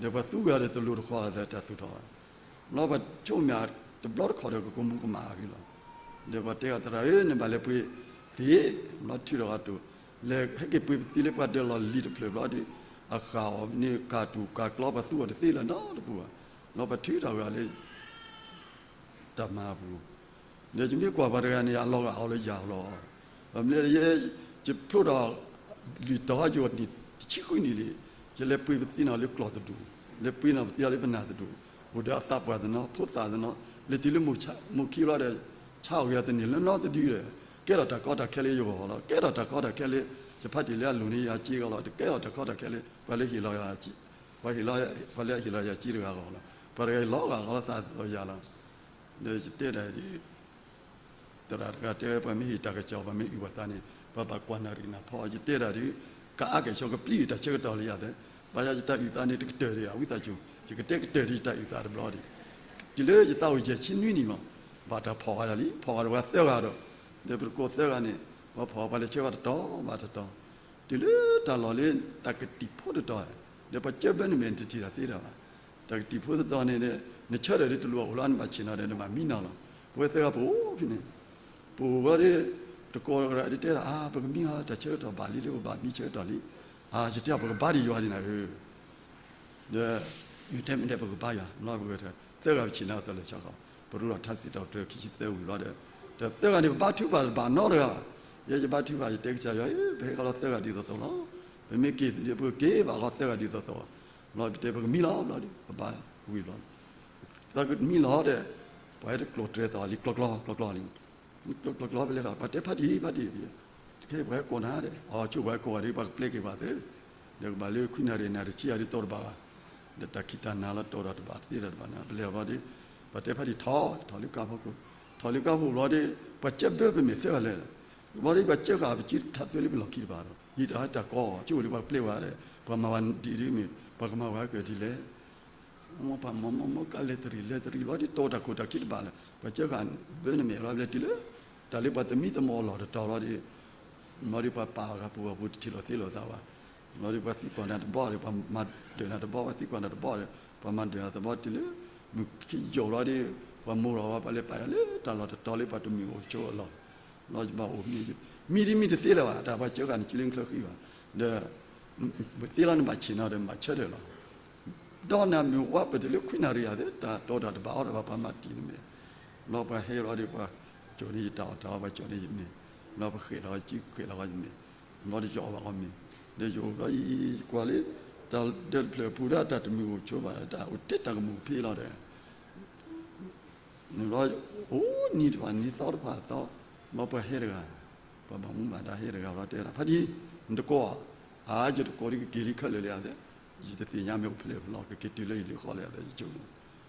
ဒီးပှၤသူဝဲအီၤဒီးတလိၤတဃီၤလီၤ တၢ်သူၣ်ထီၣ်, ဘျီပှၤဆိကမိၣ်တဘျီတခီၣ်ဒီးကကမူကမၣ်အဂ့ၢ်လီၤ. ဒီးပှၤတဲအီၤသရၣ်ဧၢ နဘၣ်လဲၤပှ့ၤသံ, ဘျီထုးထီၣ်ဂၤတိၢ်, လဲၤဟဲက့ၤပှ့ၤပသံလၢပှၤဒၢးလီၢ်လံၤတဖျၢၣ်ဘျီဒီး, အဃၣ်အီၤန့ၣ် ကၢ်တူၢ်ကၢ်ကျီ ပှၤသူအီၤတသ့လၢၤနီတပူၤဘၣ်, ဘျီပှၤထုးထီၣ်ဂၤလၢ တၢ်မၤအပူၤ, ဒီးယမ့ၢ်ကွၢ်ပှၤတဂၤန့ၣ် အလီၤဂာ်အီၤလၢယၤလီၤ. ဘၣ်မနုၤလဲၣ် ယဖျိထီၣ် လွံၢ်တီၤယိာ်နံၣ်တဆံဃုနံၣ်လံ, ယလဲၤပှ့ၤပသံနီၤလၢကျီၢ်တဒူၣ်, လဲၤပှ့ၤနီၤပသံအီၤလၢပနၢ်တဒူၣ်, အိၣ်ဒီးအသးပှၢ်တနီၤ ဖိသၣ်တနီၤ, လဲၤတုၤလၢမိၢ်ခံဘျီဒီး ဆါအီၤက့ၤအီၤတန့ၢ်လၢနီတဒုဒီး, ကဲထီၣ်တၢ်ကီတၢ်ခဲလၢယဂီၢ်လီၤ, ကဲထီၣ်တၢ်ကီတၢ်ခဲလၢ ယဖါတံၢ်လၢအလိၤန့ၣ်ယၤစ့ဂီၢ်လီၤ, တကဲထီၣ်တၢ်ကီတၢ်ခဲလၢ ပှၤလၢဟ့ၣ်လီၤယၤ ပှၤဟ့ၣ်လီၤ ပှၤလၢအဟ့ၣ်လီၤယၤစ့တဂၤဂီၢ်လီၤ, ပှၤတဂၤအံၤလီၤဂာ်အီၤလၢသးသီယၤလီၤ. ဒီးယတဲဒၣ် သရၣ်တဂၤတဲဝဲ ပှၤမ့ၢ်ဟ့ၣ်တၢ်ကစီၣ် ပှၤမ့ၢ်အုၣ်ပှၤသးန့ၣ် ပှၤဘၣ်ကွၢ်နၢ်ရံၣ်နၢ်ဖီ, ယတဲဒၣ်ဒ် ကအါကဲၣ်ဆိးကပျံၤတၢ်ဆၢကတီၢ်လၢယၤသ့, ဘၣ်ယၤယတၢ်အုၣ်သးန့ၣ် တကတၢၢ်ဒံး အဝံသးစူၤ, ယကတဲကတၢၢ်ဒံးယတၢ်အုၣ်သးတဘျီဒံး, တုၤလၢယသးအိၣ်ယဲၢ်ဆံနွံနံၣ်လီၤ, ဘၣ်တၢ်ဖီၣ်အီၤယၤလံ, ဖီၣ်အီၤဒီးပှၤသၢဂၤဒီး, ဒီးပတကိးသၢဂၤန့ၣ် ပှၤဖီၣ်အီၤ ပှၤလဲၤဆှၢဂၤတတီၤဘၣ်တတီၤ, တုၤလၢတၢ်လီၢ်လၢ တၢ်ကတံာ်ဖိတတီၤ, ဒီးပှၤကၢဘၢနမဲာ်နတထံၣ်တၢ်သ့တၢ်ဘၣ်, တၢ်ကတံာ်ဖိတတီၤန့ၣ် နဆၢထၢၣ်ဒ်တလိၣ်အအိၣ်လီၤ နဘၣ်ဆ့ၣ်နီၤဒီးနဘၣ်မံနီၤလီၤ, ပဝဲသၢဂၤပအိၣ်ဖဲန့ၣ်, ပအိၣ်ဘျီဒီး တကိးတဂၤဒ်တဲဒၣ် အါ ပကမံလီၤ တၢ်ဆၢကတီၢ်ဘၣ်လံလၢပဘၣ်မံဆၢကတီၢ်လံ, အါ ယတဲအီၤ ပကဘါဒံးယွၤဒံးနၤဧၢ ဒီး ယတဲမ့ၢ်တဲပကဘါယွၤ ဘျီပဝဲ သၢဂၤပဆ့ၣ်နီၤသးလၢဆၢကီး, ပရူလီၤထါစံးထီၣ်ပတြၢၤခံဆံသၢဝံၤလီၤဒီး, ဒီးသၢဂၤန့ၣ် ပဘါထုကဖၣ်တဘၣ်နီတဂၤဘၣ်, ယဲယဘါထုကဖၣ် ယတဲကစၢ်ယွၤဧၢ ပဟဲဃီလီၤသၢဂၤဒ်သိးသိးလီၤ, ပမ့ၢ်က့ၤသ့ၣ်ဒီး ပကက့ၤဘၣ်ဃီသၢဂၤဒ်သိးသိး, ဘျီပတဲပကမံလီၤ ဘျီဒီး ပဘါဝံၤဘျီ သးကမံလီၤဒီး ပှၤဟဲတကျိၣ်တြဲၤသီလံ ကျီကျီကျီကျီလံ, ကျီကျီကျီပလဲၤထီၣ် ပှၤတဲဖါတံၢ်ဖါတံၢ်, တခဲပှၤဟဲကိးနၤဒီး အဆိပှၤဟဲကိးဂၤဒီး ပှၤကပျဲက့ၤပှၤသ့, ဒီးကဘၣ်လၢခွံနၣ်ရံၣ်နၣ်ရံၣ်တဆံဂၤဒီးတီၢ်တဘၣ်ဘၣ်, ဒီးတၢ်ခံးတၢ်နၤလီၤတီၢ်ဒီးတဘၣ်သ့ဒီးတဘၣ်န့ၣ် ပလဲၤဘျီဒီး ပှၤတဲဖါတံၢ်ထီၣ် ထီၣ်လၢကါဖီခိၣ်, ထီၣ်လၢကါဖီခိၣ်ဘျီဒီး ပှၤကၢဘၢပမဲာ်သၢဂၤလဲၣ်, ဘျီဒီးပှၤကၢဃာ်ပစုတၢ်သွဲလၢပလီၢ်ခံတဘၣ်ဒီး ယံာ်တၢ်ဟဲတၢ်ကီ ဆိဝဲလၢပှၤကပျဲဝဲဒီး ပှၤမၤဝဲဒ်အံၤဒ်မ့ၢ် ပှၤကမၤဝဲကဒ်လဲၣ် မ့ၢ်ပှၤမၤမၤမၤကလဲၤတရံးလဲၤတရံးဘျီဒီး တီၢ်တၢ်ခိၣ်တၢ်ခံတဘၣ်လၢၤ ပှၤကၢဃာ်ဘၢနမဲာ်ဘျီလဲၤတုၤလၢ တၢ်လၢပှၤသမံသမိးအလီၢ်တတီၤဘျီဒီး ဘျီဒီးပှၤပာ်အဂၤပူၤဂၤပူၤတထံၣ်လီၤသ့လီၤသးဘၣ်, ဘျီဒီးပှၤသံကွၢ်နၤတဘျီဒီး ပှၤမၤဒၢးနၤတဘျီ ပှၤသံကွၢ်နၤတဘျီဒီး ပှၤမၤဒၢးနၤတဘျီတုၤလၢ မုၢ်ခံယိာ်ဘျီဒီး ပှၤမိၢ်လီၤဝဲ ပှၤလဲၤပာ်ယၤလၢတၢ်လီၢ်တတီၤလၢပှၤတမုာ်အိၣ်ဆိးအလီၢ် လီၤယဘၣ်အိၣ်မံ, မံဒ်မံတသ့လၢၤဘၣ် တၢ်ပှၤကၢဃာ်န့ၣ် ကၠူလၢနချၢဃံဘၣ်, ဒီး သ့လီၤနဘၣ်ဆ့ၣ်နီၤဒီး နဘၣ်ဆၢထၢၣ်လီၤ, ဒီးနမ့ၢ်ဝဲပတုၤလၢခွံနၣ်ရံၣ်အသး တၢ်တီတၢ်တဘၣ်အီၤဒီး ပှၤမၤတံၢ်နမဲာ်, လီၤပှၤဟဲလီၤဒီး ပှၤကၠိန့ၢ်ယတၢ်အီၣ်တၢ်အီ ပှၤကၠိန့ၢ်ယမဲာ်, လီၤပဃဲးလီၤဃီစု ဃဲးလီၤဃီယမဲာ်, လီၤဒီးယအီၣ်ဘၣ်ဃီမ့ၤ, ဒီးယအိၣ်ဘျီအံၤ ကွၢ်လၢ တၢ်ဒၢးတဖျၢၣ်ပူၤဒၣ်တၢ်တမုာ်အိၣ်ဆိးဘၣ် တၢ်အိၣ်တ့ၢ်တၢ်ကမူၣ်ဖဲလီၤဒီး နဘျီ အိၣ်နံၤတဖၣ်နံၤသီတဖၣ်သီ, ဘျီပှၤဟဲတဂၤ, ပှၤဘၣ်မူဘၣ်ဒါဟဲတဂၤဘျီတဲဒၣ် ဖါတံၢ်, နတကိးဧါ, အါ ယတကိးဒ်ကက့ၤဒ်ခဲလၢာ်လံဧါသ့, ယတသ့ၣ်ညါမ့ၢ်အိၣ်ဖဲလဲၣ်ဖဲလဲၣ် ကက့ၤတုၤလၢယလၢဃီလံဧါသ့ ယဆိကမိၣ်, ဘျ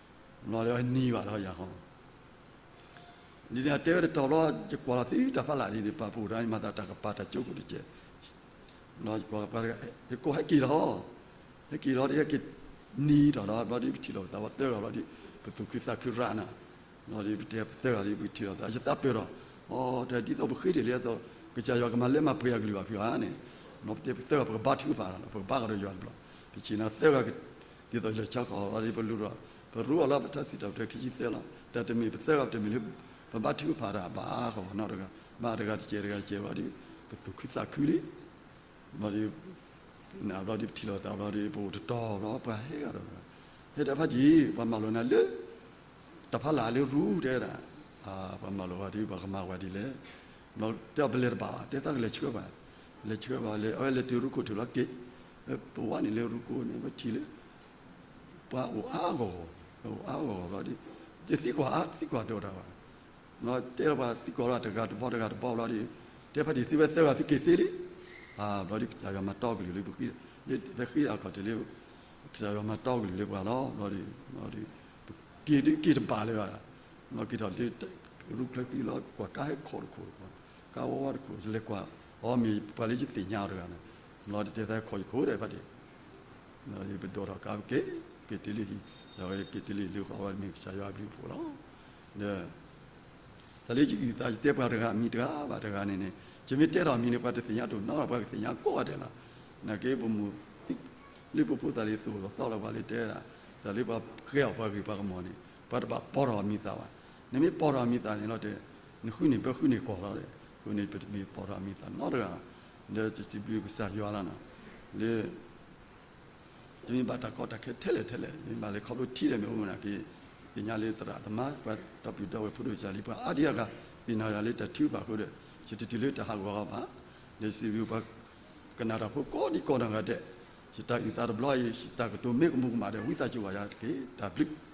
ီဒီးနံၤဘၣ်ဒီးယၤဃီ ဒ်န့ၣ်အတဲဝဲတတီၤဘျီ ယကွၢ်လီၤသံတၢ်ဖးလၢ်ဒ်န့ၣ် ပာ်ဖှိၣ်တၢ်န့ၣ် မၤသးတၢ်ကပၤတၢ်ကၠိခိၣ်တကဲး, ဘျီယကွၢ်လီၤပှၤတဂၤ ယကိးဟဲက့ၤလီၤ, ဟဲက့ၤလီၤဒီးဟဲက့ၤနံၤထီၣ်ဒီး ဘျီဒီးပထံၣ်လိာ်ပသးဝဲသၢဂၤဘျီဒီး ပသူၣ်ခုသးခုရၣ်နၤ, ဘျီဒီးပတဲပသၢဂၤဒီးပထံၣ်လိာ်သး ယသးပၢၢ်ထီၣ်, အိ တၢ်ဒ်သိးပဃ့တ့ၢ်လံအသိး ကစၢ်ယွၤကမၤလၢမၤပှဲၤအကလုၢ်ဘၣ်ဖုဂၤန့ၣ်, ပတဲပသၢဂၤ ပကဘါထုကဖၣ်တၢ်လီၤ, ပကဘါဃီၤဒီးယွၤတဘျီ, ပဆ့ၣ်နီၤသၢဂၤ ဒ်သိးလၢဆါကီးလီၤဒီး ပလူၤဒီး ပရူအီၤလၢပတၢ်စံးထီၣ်ပတြၢၤခံဆံသၢလီၤ. တၢ်တမ့ၢ်ပသၢဂၤတမ့ၢ်လၢ ပဘါထုကဖၣ်တၢ်ဘၣ်အါဃီနီတဂၤ, ဘၣ်တဂၤတကဲးတဂၤတကဲးဘျီဒီး ပသူၣ်ခုသးခုလံ ဘျီဒီး နဘျီဒီး ပထံၣ်လိာ်သးဘျီဒီး ပအိၣ်တတီၤဘျီ ပှၤဟဲဂၤဒီး ဟဲတၢ်ဖးဒံး ပှၤမၤလိာ်နၤလၢ တၢ်ဖးလၢ်လၢရူတဲဒၣ်, ပှၤမၤလိာ်ဝဲဒ် ပှၤကမၤဝဲဒ်လဲၣ်, ဘျီတဲအီၤ ပလဲၤတဘၣ်ဘၣ် တဲသးကလဲၤဆှၢဘၣ်, လဲၤဆှၢဘၣ်လဲၤ အဝဲလဲၤတုၤရူခိၣ်ထံးလီၤက့ၤ, ပဝဲန့ၣ်လၢရူခိၣ်န့ၣ် ပထံၣ်လၢ ပှၤအိၣ်အါဂီၢ်ဂီၢ်, အိၣ်အါဂီၢ်ဂီၢ်ဘျီဒီး တသံကွၢ်အါ သံကွၢ်ဒိၣ်တၢ်ဘၣ် တဲလီၤပှၤသံကွၢ်လီၤ တဂၤတဘီတဂၤတဘီဘျီဒီး တဲဖးဒံး သုဝဲသၢဂၤသုက့ၤသ့လံ, ဘျီဒီး ကစၢ်ယွၤမၤတီကလုၢ်လၢပဃ့, ဖဲဃ့ဒၣ်အခီၣ်ထံးလၢ ကစၢ်ယွၤမၤတီကလုၢ်လၢပှၤလီၤ. ဘျီဒီး ပက့ၤဒုးက့ၤတဘၣ်လၢၤဘၣ်, ဘျီက့ၤထီၣ်လၢ ရူချၢဃံလီၤ ကွၢ်ကါဟဲခိၣ်တခိၣ်, ကါဝီဝါတခိၣ် လဲၤကွၢ်အီၤ မ့ၢ်ပှၤလၢယသ့ၣ်ညါအီၤတဂၤန့ၣ်, ဘျီတတဲသးခိၣ်ယခိၣ်ဒီးဖးဒံး ပဒိးထီၣ်ကါပက့ၤ, က့ၤတုၤလၢဟံၣ်, ဒီးက့ၤတုၤလၢဟံၣ်လၢဃီဝဲမ့ၢ်ကစၢ်ယွၤအဘျုးအဖှိၣ်လီၤ. ဒီး တၢ်လၢယအုၣ်သး ယတဲပှၤတဂၤအမံၤတဂၤဘၣ်တဂၤန့ၣ်န့ၣ် ယမ့ၢ်တဲထီၣ်အမံၤန့ၣ် ပှၤတသ့ၣ်ညါတအိၣ်နီတဂၤ ပှၤကသ့ၣ်ညါကိးဂၤဒဲးလီၤ. နာ်က့ပမိၢ် လၢပဖိသၣ်လံ သူၣ်အိၣ်သးလီၤ ပှၤလၢတဲဒၣ် တၢ်လၢပှၤဃဲအီၤပှၤဂ့ၢ်ပှၤကမီၤန့ၣ် ပှၤတဘၣ်ပိာ်ထီၣ်အမံၤသၣ်ဘၣ်. နမ့ၢ်ပိာ်ထီၣ်အမံၤသၣ်န့ၣ်လီၤတဲ နဃုန့ၢ်ဘၢဃုန့ၢ်ကွီၢ်လီၤဒီး အဃိန့ၣ် ပတမ့ၢ်ပိာ်ထီၣ်အမံၤသၣ်နီတဂၤ, ဒီးယစံးဘျုးကစၢ်ယွၤလီၤနီၤ လၢ ယမ့ၢ်ဘၣ်တၢ်ကီတၢ်ခဲထဲလဲၣ်ထဲလဲၣ် ယမ့ၢ်ဘၣ်လဲၤခီဖျိထံဒီးမ့ၢ်အိၣ်နာ်က့ သ့ၣ်ညါလၢသရၣ်သမါ ပှၤဒီပုၢ်ဒီဝဲၢ်ဖိဒိၣ်စၢ်လံ ပှၤအါဒံအါဂၤ သ့ၣ်နီၣ်ယၤလၢတၢ်ထုကဖၣ်အဃိဒီး ယတတုၤလၢတၢ်ဟးဂီၤအီၤဘၣ်. ဒီးစံးဘျုးပှၤကနၣ်တၢ်ဖိကိးဒံကိးနီၢ်ဂၤဒဲး, ယတၢ်အုၣ်သးတဘျီအံၤ ယတၢ်ကတိၤမ့ၢ်ကမူၤကမၣ်ဒီး ဝံသးစူၤဘၣ်ယၤတက့ၢ်. တၢ်ဘျုး